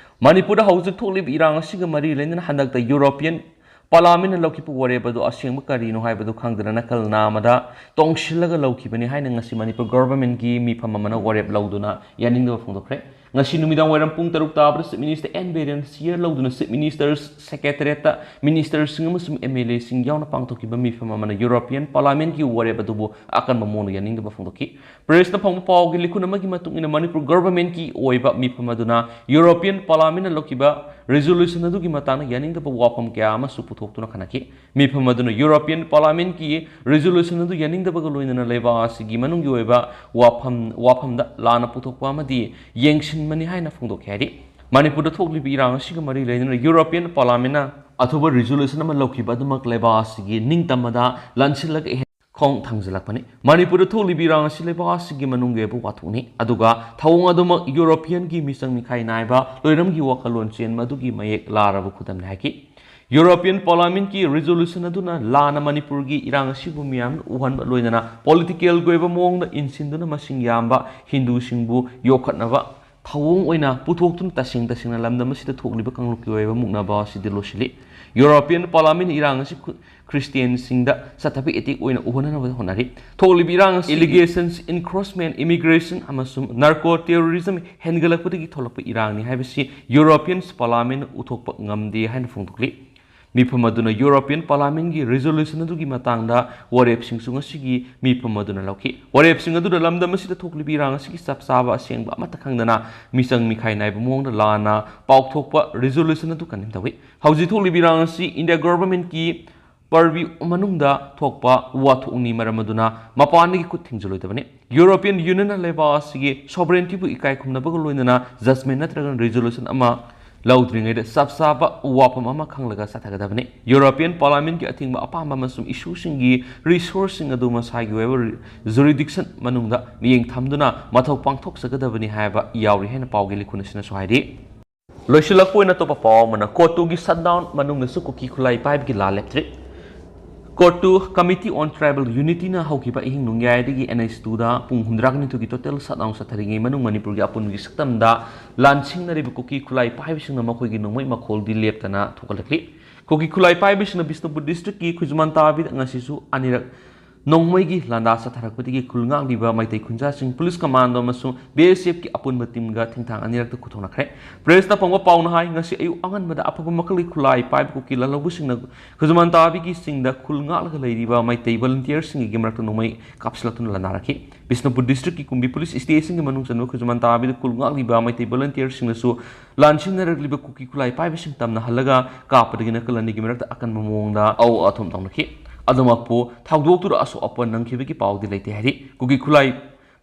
ꯃꯅꯤꯄꯨꯔꯗ ꯍꯧꯖꯤꯛ ꯊꯣꯛꯂꯤꯕ ꯏꯔꯥꯡ ꯑꯁꯤꯒ ꯃꯔꯤ ꯂꯩꯅꯅ ꯍꯟꯗꯛꯇ ꯌꯨꯔꯣꯄꯤꯌꯟ ꯄꯥꯔꯂꯤꯌꯥꯃꯦꯟꯠꯅ ꯂꯧꯈꯤꯕ ꯋꯥꯔꯦꯞ ꯑꯗꯨ ꯑꯁꯦꯡꯕ ꯀꯔꯤꯅꯣ ꯍꯥꯏꯕꯗꯨ ꯈꯪꯗꯅ ꯅꯥꯀꯜ ꯅꯥꯝꯃꯗ ꯇꯣꯡꯁꯤꯜꯂꯒ ꯂꯧꯈꯤꯕꯅꯤ ꯍꯥꯏꯅ ꯉꯁꯤ ꯃꯅꯤꯄꯨꯔ ꯒꯚꯔꯟꯃꯦꯟꯠꯀꯤ ꯃꯤꯐꯝ ꯑꯃꯅ ꯋꯥꯔꯦꯞ ꯂꯧꯗꯨꯅ ꯌꯥꯅꯤꯡꯗꯕ ꯐꯣꯡꯗꯣꯛꯈ꯭ꯔꯦ꯫ ꯉꯁꯤ ꯅꯨꯃꯤꯗꯥꯡ ꯋꯥꯏꯔꯝ ꯄꯨꯡ ꯇꯔꯨꯛ ꯇꯥꯕꯗ Chief Minister N Biren chair ꯂꯧꯗꯨꯅ Chief Minister's Secretariatꯇ ministerꯁꯤꯡ ꯑꯃꯁꯨꯡ MLAꯁꯤꯡ ꯌꯥꯎꯅ ꯄꯥꯡꯊꯣꯛꯈꯤꯕ ꯃꯤꯐꯝ ꯑꯃꯅ European Parliamentꯀꯤ ꯋꯥꯔꯦꯞ ꯑꯗꯨꯕꯨ ꯑꯀꯟꯕ ꯃꯑꯣꯡꯗ ꯌꯥꯅꯤꯡꯗꯕ ꯐꯣꯡꯗꯣꯛꯈꯤ꯫ Pressꯇ ꯐꯪꯕ ꯄꯥꯎꯒꯤ ꯂꯤꯈꯨꯟ ꯑꯃꯒꯤ ꯃꯇꯨꯡ ꯏꯟꯅ, ꯃꯅꯤꯄꯨꯔ governmentꯀꯤ ꯑꯣꯏꯕ ꯃꯤꯐꯝ ꯑꯗꯨꯅ European Parliamentꯅ ꯂꯧꯈꯤꯕ resolution ꯑꯗꯨꯒꯤ ꯃꯇꯥꯡꯗ ꯌꯥꯅꯤꯡꯗꯕ ꯋꯥꯐꯝ ꯀꯌꯥ ꯑꯃꯁꯨ ꯄꯨꯊꯣꯛꯇꯨꯅ ꯈꯟꯅꯈꯤ꯫ ꯃꯤꯐꯝ ꯑꯗꯨꯅ European Parliamentꯀꯤ resolution ꯑꯗꯨ ꯌꯥꯅꯤꯡꯗꯕꯒ ꯂꯣꯏꯅꯅ ꯂꯩꯕꯥꯛ ꯑꯁꯤꯒꯤ ꯃꯅꯨꯡꯒꯤ ꯑꯣꯏꯕ ꯋꯥꯐꯝ, ꯋꯥꯐꯝꯗ ꯂꯥꯟꯅ ꯄꯨꯊꯣꯛꯄ ꯑꯃꯗꯤ ꯌꯦꯡꯁꯤꯟꯕꯅꯤ ꯍꯥꯏꯅ ꯐꯣꯡꯗꯣꯛꯈꯤ ꯍꯥꯏꯔꯤ꯫ ꯃꯅꯤꯄꯨꯔꯗ ꯊꯣꯛꯂꯤꯕ ꯏꯔꯥꯡ ꯑꯁꯤꯒ ꯃꯔꯤ ꯂꯩꯅꯅ European Parliamentꯅ ꯑꯊꯨꯕ resolution ꯑꯃ ꯂꯧꯈꯤꯕ ꯑꯗꯨꯃꯛ ꯂꯩꯕꯥꯛ ꯑꯁꯤꯒꯤ ꯅꯤꯡꯇꯝꯕꯗ ꯂꯥꯟꯁꯤꯜꯂꯒ ꯈꯣꯡ ꯊꯥꯡꯖꯤꯜꯂꯛꯄꯅꯤ꯫ ꯃꯅꯤꯄꯨꯔꯗ ꯊꯣꯛꯂꯤꯕ ꯏꯔꯥꯡ ꯑꯁꯤ ꯂꯩꯕꯥꯛ ꯑꯁꯤꯒꯤ ꯃꯅꯨꯡꯒꯤ ꯑꯣꯏꯕ ꯋꯥꯊꯣꯛꯅꯤ, ꯑꯗꯨꯒ ꯊꯧꯑꯣꯡ ꯑꯗꯨꯃꯛ Europeanꯒꯤ ꯃꯤꯆꯪ ꯃꯤꯈꯥꯏ ꯅꯥꯏꯕ ꯂꯣꯏꯔꯝꯒꯤ ꯋꯥꯈꯜꯂꯣꯟ ꯆꯦꯟꯕ ꯑꯗꯨꯒꯤ ꯃꯌꯦꯛ ꯂꯥꯔꯕ ꯈꯨꯗꯝꯅꯤ ꯍꯥꯏꯈꯤ꯫ European Parliamentꯀꯤ resolution ꯑꯗꯨꯅ ꯂꯥꯟꯅ ꯃꯅꯤꯄꯨꯔꯒꯤ ꯏꯔꯥꯡ ꯑꯁꯤꯕꯨ ꯃꯤꯌꯥꯝꯅ ꯎꯍꯟꯕ ꯂꯣꯏꯅꯅ politicalꯒꯤ ꯑꯣꯏꯕ ꯃꯑꯣꯡꯗ ꯏꯟꯁꯤꯟꯗꯨꯅ ꯃꯁꯤꯡ ꯌꯥꯝꯕ ꯍꯤꯟꯗꯨꯁꯤꯡꯕꯨ ꯌꯣꯛꯈꯠꯅꯕ ꯊꯧꯑꯣꯡ ꯑꯣꯏꯅ ꯄꯨꯊꯣꯛꯇꯨꯅ ꯇꯁꯦꯡ ꯇꯁꯦꯡꯅ ꯂꯝꯗꯝ ꯑꯁꯤꯗ ꯊꯣꯛꯂꯤꯕ ꯀꯥꯡꯂꯨꯞꯀꯤ ꯑꯣꯏꯕ ꯃꯨꯛꯅꯕ ꯑꯁꯤꯗꯤ ꯂꯣꯏꯁꯤꯜꯂꯤ꯫ European Parliamentꯅ ꯏꯔꯥꯡ ꯑꯁꯤ ꯈꯨ-, Christianꯁꯤꯡꯗ ꯆꯠꯊꯕ attack ꯑꯣꯏꯅ ꯎꯍꯟꯅꯕ ꯍꯣꯠꯅꯔꯤ꯫ ꯊꯣꯛꯂꯤꯕ ꯏꯔꯥꯡ ꯑꯁꯤ allegations, encroachment, immigration ꯑꯃꯁꯨꯡ narco terrorism ꯍꯦꯟꯒꯠꯂꯛꯄꯗꯒꯤ ꯊꯣꯛꯂꯛꯄ ꯏꯔꯥꯡꯅꯤ ꯍꯥꯏꯕꯁꯤ European Parliamentꯅ ꯎꯊꯣꯛꯄ ꯉꯝꯗꯦ ꯍꯥꯏꯅ ꯐꯣꯡꯗꯣꯛꯂꯤ꯫ ꯃꯤꯐꯝ ꯑꯗꯨꯅ European Parliamentꯀꯤ resolution ꯑꯗꯨꯒꯤ ꯃꯇꯥꯡꯗ ꯋꯥꯔꯦꯞꯁꯤꯡꯁꯨ ꯉꯁꯤꯒꯤ ꯃꯤꯐꯝ ꯑꯗꯨꯅ ꯂꯧꯈꯤ꯫ ꯋꯥꯔꯦꯞꯁꯤꯡ ꯑꯗꯨꯗ ꯂꯝꯗꯝ ꯑꯁꯤꯗ ꯊꯣꯛꯂꯤꯕ ꯏꯔꯥꯡ ꯑꯁꯤꯒꯤ ꯆꯞ ꯆꯥꯕ ꯑꯁꯦꯡꯕ ꯑꯃꯠꯇ ꯈꯪꯗꯅ ꯃꯤꯆꯪ ꯃꯤꯈꯥꯏ ꯅꯥꯏꯕ ꯃꯑꯣꯡꯗ ꯂꯥꯟꯅ ꯄꯥꯎꯊꯣꯛꯄ resolution ꯑꯗꯨ condemn ꯇꯧꯏ꯫ ꯍꯧꯖꯤꯛ ꯊꯣꯛꯂꯤꯕ ꯏꯔꯥꯡ ꯑꯁꯤ India governmentꯀꯤ purview ꯃꯅꯨꯡꯗ ꯊꯣꯛꯄ ꯋꯥꯊꯣꯛꯅꯤ, ꯃꯔꯝ ꯑꯗꯨꯅ ꯃꯄꯥꯟꯗꯒꯤ ꯈꯨꯠ ꯊꯤꯡꯖꯤꯜꯂꯣꯏꯗꯕꯅꯤ꯫ European Unionꯅ ꯂꯩꯕꯥꯛ ꯑꯁꯤꯒꯤ sovereigntyꯕꯨ ꯏꯀꯥꯏ ꯈꯨꯝꯅꯕꯒ ꯂꯣꯏꯅꯅ judgment ꯅꯠꯇ꯭ꯔꯒ resolution ꯑꯃ ꯂꯧꯗ꯭ꯔꯤꯉꯩꯗ ꯆꯞ ꯆꯥꯕ ꯋꯥꯐꯝ ꯑꯃ ꯈꯪꯂꯒ ꯆꯠꯊꯒꯗꯕꯅꯤ꯫ European Parliamentꯀꯤ ꯑꯊꯤꯡꯕ ꯑꯄꯥꯝꯕ ꯑꯃꯁꯨꯡ issueꯁꯤꯡꯒꯤ resourceꯁꯤꯡ ꯑꯗꯨ ꯃꯁꯥꯒꯤ ꯑꯣꯏꯕ ri-, jurisdiction ꯃꯅꯨꯡꯗ ꯃꯤꯠꯌꯦꯡ ꯊꯝꯗꯨꯅ ꯃꯊꯧ ꯄꯥꯡꯊꯣꯛꯆꯒꯗꯕꯅꯤ ꯍꯥꯏꯕ ꯌꯥꯎꯔꯤ ꯍꯥꯏꯅ ꯄꯥꯎꯒꯤ ꯂꯤꯈꯨꯟ ꯑꯁꯤꯅꯁꯨ ꯍꯥꯏꯔꯤ꯫ ꯂꯣꯏꯁꯤꯜꯂꯛꯄ ꯑꯣꯏꯅ ꯑꯇꯣꯞꯄ ꯄꯥꯎ ꯑꯃꯅ, CoTUꯒꯤ shutdown ꯃꯅꯨꯡꯗꯁꯨ ꯀꯨꯀꯤ ꯈꯨꯠꯂꯥꯏ ꯄꯥꯏꯕꯒꯤ ꯂꯥ ꯂꯦꯞꯇ꯭ꯔꯤ꯫ CoTU Committee on Tribal Unityꯅ ꯍꯧꯈꯤꯕ ꯑꯍꯤꯡ ꯅꯣꯡꯌꯥꯏꯗꯒꯤ NH twoꯗ ꯄꯨꯡ ꯍꯨꯝꯗ꯭ꯔꯥꯒ ꯅꯤꯊꯣꯏꯒꯤ total shutdown ꯆꯠꯊꯔꯤꯉꯩ ꯃꯅꯨꯡ ꯃꯅꯤꯄꯨꯔꯒꯤ ꯑꯄꯨꯟꯕꯒꯤ ꯁꯛꯇꯝꯗ ꯂꯥꯟꯁꯤꯡꯅꯔꯤꯕ ꯀꯨꯀꯤ ꯈꯨꯠꯂꯥꯏ ꯄꯥꯏꯕꯁꯤꯡꯅ ꯃꯈꯣꯏꯒꯤ ꯅꯣꯡꯃꯩ ꯃꯈꯣꯜꯗꯤ ꯂꯦꯞꯇꯅ ꯊꯣꯛꯍꯜꯂꯛꯂꯤ꯫ ꯀꯨꯀꯤ ꯈꯨꯠꯂꯥꯏ ꯄꯥꯏꯕꯁꯤꯡꯅ ꯕꯤꯁꯅꯨꯄꯨꯔ districtꯀꯤ ꯈꯨꯖꯃꯥꯟ ꯇꯥꯕꯤꯗ ꯉꯁꯤꯁꯨ ꯑꯅꯤꯔꯛ ꯅꯣꯡꯃꯩꯒꯤ ꯂꯥꯟꯗꯥ ꯆꯠꯊꯔꯛꯄꯗꯒꯤ ꯈꯨꯜ ꯉꯥꯛꯂꯤꯕ ꯃꯩꯇꯩ ꯈꯨꯟꯖꯥꯁꯤꯡ, ꯄꯨꯂꯤꯁ ꯀꯃꯥꯟꯗꯣ ꯑꯃꯁꯨꯡ ꯕꯤ ꯑꯦꯁ ꯑꯦꯐꯀꯤ ꯑꯄꯨꯟꯕ ꯇꯤꯝꯒ ꯊꯦꯡꯊꯥꯡ ꯑꯅꯤꯔꯛꯇ ꯈꯨꯠꯊꯣꯛꯅꯈ꯭ꯔꯦ꯫ ꯄ꯭ꯔꯦꯁꯅ ꯐꯪꯕ ꯄꯥꯎꯅ ꯍꯥꯏ, ꯉꯁꯤ ꯑꯌꯨꯛ ꯑꯉꯟꯕꯗ ꯑꯐꯕ ꯃꯈꯜꯒꯤ ꯈꯨꯠꯂꯥꯏ ꯄꯥꯏꯕ ꯀꯨꯀꯤ ꯂꯥꯜꯍꯧꯕꯁꯤꯡꯅ ꯈꯨꯖꯃꯥꯟ ꯇꯥꯕꯤꯒꯤ ꯆꯤꯡꯗ ꯈꯨꯜ ꯉꯥꯛꯂꯒ ꯂꯩꯔꯤꯕ ꯃꯩꯇꯩ ꯚꯣꯂꯨꯟꯇꯤꯌꯔꯁꯤꯡꯒꯤ ꯃꯔꯛꯇ ꯅꯣꯡꯃꯩ ꯀꯥꯞꯁꯤꯜꯂꯛꯇꯨꯅ ꯂꯥꯟꯗꯥꯔꯛꯈꯤ꯫ ꯕꯤꯁꯅꯨꯄꯨꯔ ꯗꯤꯁꯇ꯭ꯔꯤꯛꯀꯤ ꯀꯨꯝꯕꯤ ꯄꯨꯂꯤꯁ ꯁ꯭ꯇꯦꯁꯟꯒꯤ ꯃꯅꯨꯡ ꯆꯟꯕ ꯈꯨꯖꯃꯥꯟ ꯇꯥꯕꯤꯗ ꯈꯨꯜ ꯉꯥꯛꯂꯤꯕ ꯃꯩꯇꯩ ꯚꯣꯂꯨꯟꯇꯤꯌꯔꯁꯤꯡꯅꯁꯨ ꯂꯥꯟꯁꯤꯟꯅꯔꯛꯂꯤꯕ ꯀꯨꯀꯤ ꯈꯨꯠꯂꯥꯏ ꯄꯥꯏꯕꯁꯤꯡ ꯇꯝꯅꯍꯜꯂꯒ ꯀꯥꯞꯄꯗꯒꯤ ꯅꯥꯀꯜ ꯑꯅꯤꯒꯤ ꯃꯔꯛꯇ ꯑꯀꯟꯕ ꯃꯑꯣꯡꯗ ꯑꯋꯥ ꯑꯊꯨꯝ ꯊꯣꯛꯅꯈꯤ꯫ ꯑꯗꯨꯃꯛꯄꯨ ꯊꯧꯗꯣꯛꯇꯨꯗ ꯑꯁꯣꯛ ꯑꯄꯟ ꯅꯪꯈꯤꯕꯒꯤ ꯄꯥꯎꯗꯤ ꯂꯩꯇꯦ ꯍꯥꯏꯔꯤ꯫ ꯀꯨꯀꯤ ꯈꯨꯠꯂꯥꯏ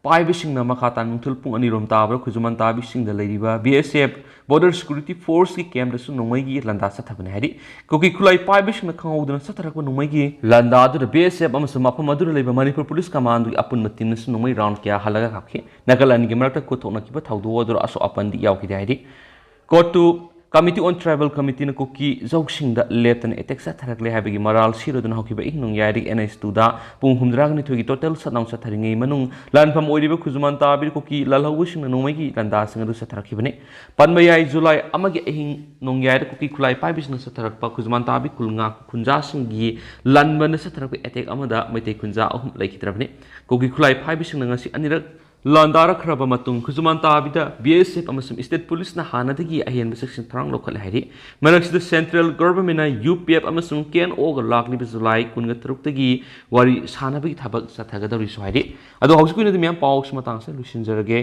ꯄꯥꯏꯕꯁꯤꯡꯅ ꯃꯈꯥ ꯇꯥꯅ ꯅꯨꯡꯊꯤꯜ ꯄꯨꯡ ꯑꯅꯤꯔꯣꯝ ꯇꯥꯕꯗ ꯈꯨꯖꯃꯥꯟ ꯇꯥꯕꯤꯁꯤꯡꯗ ꯂꯩꯔꯤꯕ ꯕꯤ ꯑꯦꯁ ꯑꯦꯐ ꯕꯣꯔꯗꯔ ꯁꯦꯀ꯭ꯌꯨꯔꯤꯇꯤ ꯐꯣꯔꯁꯀꯤ ꯀꯦꯝꯞꯇꯁꯨ ꯅꯣꯡꯃꯩꯒꯤ ꯂꯥꯟꯗꯥ ꯆꯠꯊꯕꯅꯤ ꯍꯥꯏꯔꯤ꯫ ꯀꯨꯀꯤ ꯈꯨꯠꯂꯥꯏ ꯄꯥꯏꯕꯁꯤꯡꯅ ꯈꯪꯍꯧꯗꯅ ꯆꯠꯊꯔꯛꯄ ꯅꯣꯡꯃꯩꯒꯤ ꯂꯥꯟꯗꯥ ꯑꯗꯨꯗ ꯕꯤ ꯑꯦꯁ ꯑꯦꯐ ꯑꯃꯁꯨꯡ ꯃꯐꯝ ꯑꯗꯨꯗ ꯂꯩꯕ ꯃꯅꯤꯄꯨꯔ ꯄꯨꯂꯤꯁ ꯀꯃꯥꯟꯗꯣꯒꯤ ꯑꯄꯨꯟꯕ ꯇꯤꯝꯅꯁꯨ ꯅꯣꯡꯃꯩ ꯔꯥꯎꯟ ꯀꯌꯥ ꯍꯜꯂꯒ ꯀꯥꯞꯈꯤ꯫ ꯅꯥꯀꯜ ꯑꯅꯤꯒꯤ ꯃꯔꯛꯇ ꯈꯨꯠ ꯊꯣꯛꯅꯈꯤꯕ ꯊꯧꯗꯣꯛ ꯑꯗꯨꯗ ꯑꯁꯣꯛ ꯑꯄꯟꯗꯤ ꯌꯥꯎꯈꯤꯗꯦ ꯍꯥꯏꯔꯤ꯫ ꯀꯣꯔꯠꯇꯨ ꯀꯃꯤꯇꯤ ꯑꯣꯟ ꯇ꯭ꯔꯥꯏꯕꯦꯜ ꯀꯃꯤꯇꯤꯅ ꯀꯨꯀꯤ ꯖꯧꯁꯤꯡꯗ ꯂꯦꯞꯇꯅ ꯑꯦꯇꯦꯛ ꯆꯠꯊꯔꯛꯂꯦ ꯍꯥꯏꯕꯒꯤ ꯃꯔꯥꯜ ꯁꯤꯔꯗꯨꯅ ꯍꯧꯈꯤꯕ ꯏꯪ ꯅꯣꯡꯌꯥꯏꯗꯒꯤ ꯑꯦꯟ ꯑꯩꯆ ꯇꯨꯗ ꯄꯨꯡ ꯍꯨꯝꯗ꯭ꯔꯥꯒ ꯅꯤꯊꯣꯏꯒꯤ ꯇꯣꯇꯦꯜ ꯁꯠꯗꯥꯎꯟ ꯆꯠꯊꯔꯤꯉꯩ ꯃꯅꯨꯡ ꯂꯥꯟꯐꯝ ꯑꯣꯏꯔꯤꯕ ꯈꯨꯖꯃꯥꯟ ꯇꯥꯕꯤꯔ ꯀꯨꯀꯤ ꯂꯥꯜꯍꯧꯕꯁꯤꯡꯅ ꯅꯣꯡꯃꯩꯒꯤ ꯂꯥꯟꯗꯥꯁꯤꯡ ꯑꯗꯨ ꯆꯠꯊꯔꯛꯈꯤꯕꯅꯤ꯫ ꯄꯟꯕ ꯌꯥꯏ, ꯖꯨꯂꯥꯏ ꯑꯃꯒꯤ ꯑꯍꯤꯡ ꯅꯣꯡꯌꯥꯏꯗ ꯀꯨꯀꯤ ꯈꯨꯠꯂꯥꯏ ꯄꯥꯏꯕꯁꯤꯡꯅ ꯆꯠꯊꯔꯛꯄ ꯈꯨꯖꯃꯥꯟ ꯇꯥꯕꯤ ꯈꯨꯜ ꯉꯥꯛꯄ ꯈꯨꯟꯖꯥꯁꯤꯡꯒꯤ ꯂꯥꯟꯕꯅ ꯆꯠꯊꯔꯛꯄ ꯑꯦꯇꯦꯛ ꯑꯃꯗ ꯃꯩꯇꯩ ꯈꯨꯟꯖꯥ ꯑꯍꯨꯝ ꯂꯩꯈꯤꯗ꯭ꯔꯕꯅꯤ꯫ ꯀꯨꯀꯤ ꯈꯨꯠꯂꯥꯏ ꯄꯥꯏꯕꯁꯤꯡꯅ ꯉꯁꯤ ꯑꯅꯤꯔꯛ ꯂꯥꯟꯗꯥꯔꯛꯈ꯭ꯔꯕ ꯃꯇꯨꯡ ꯈꯨꯖꯃꯥꯟ ꯇꯥꯕꯤꯗ ꯕꯤ ꯑꯦꯁ ꯑꯦꯐ ꯑꯃꯁꯨꯡ ꯁ꯭ꯇꯦꯠ ꯄꯨꯂꯤꯁꯅ ꯍꯥꯟꯅꯗꯒꯤ ꯑꯍꯦꯟꯕ ꯆꯦꯛꯁꯤꯟ ꯊꯧꯔꯥꯡ ꯂꯧꯈꯠꯂꯦ ꯍꯥꯏꯔꯤ꯫ ꯃꯔꯛꯁꯤꯗ ꯁꯦꯟꯇ꯭ꯔꯦꯜ ꯒꯚꯔꯟꯃꯦꯟꯠꯅ ꯌꯨ ꯄꯤ ꯑꯦꯐ ꯑꯃꯁꯨꯡ ꯀꯦ ꯑꯦꯟ ꯑꯣꯒ ꯂꯥꯛꯂꯤꯕ ꯖꯨꯂꯥꯏ ꯀꯨꯟꯒ ꯇꯔꯨꯛꯇꯒꯤ ꯋꯥꯔꯤ ꯁꯥꯅꯕꯒꯤ ꯊꯕꯛ ꯆꯠꯊꯒꯗꯧꯔꯤꯁꯨ ꯍꯥꯏꯔꯤ꯫ ꯑꯗꯣ ꯍꯧꯖꯤꯛꯀꯤ ꯑꯣꯏꯅꯗꯤ ꯃꯌꯥꯝ ꯄꯥꯎꯁꯤ ꯃꯇꯥꯡꯁꯤꯗ ꯂꯣꯏꯁꯤꯟꯖꯔꯒꯦ꯫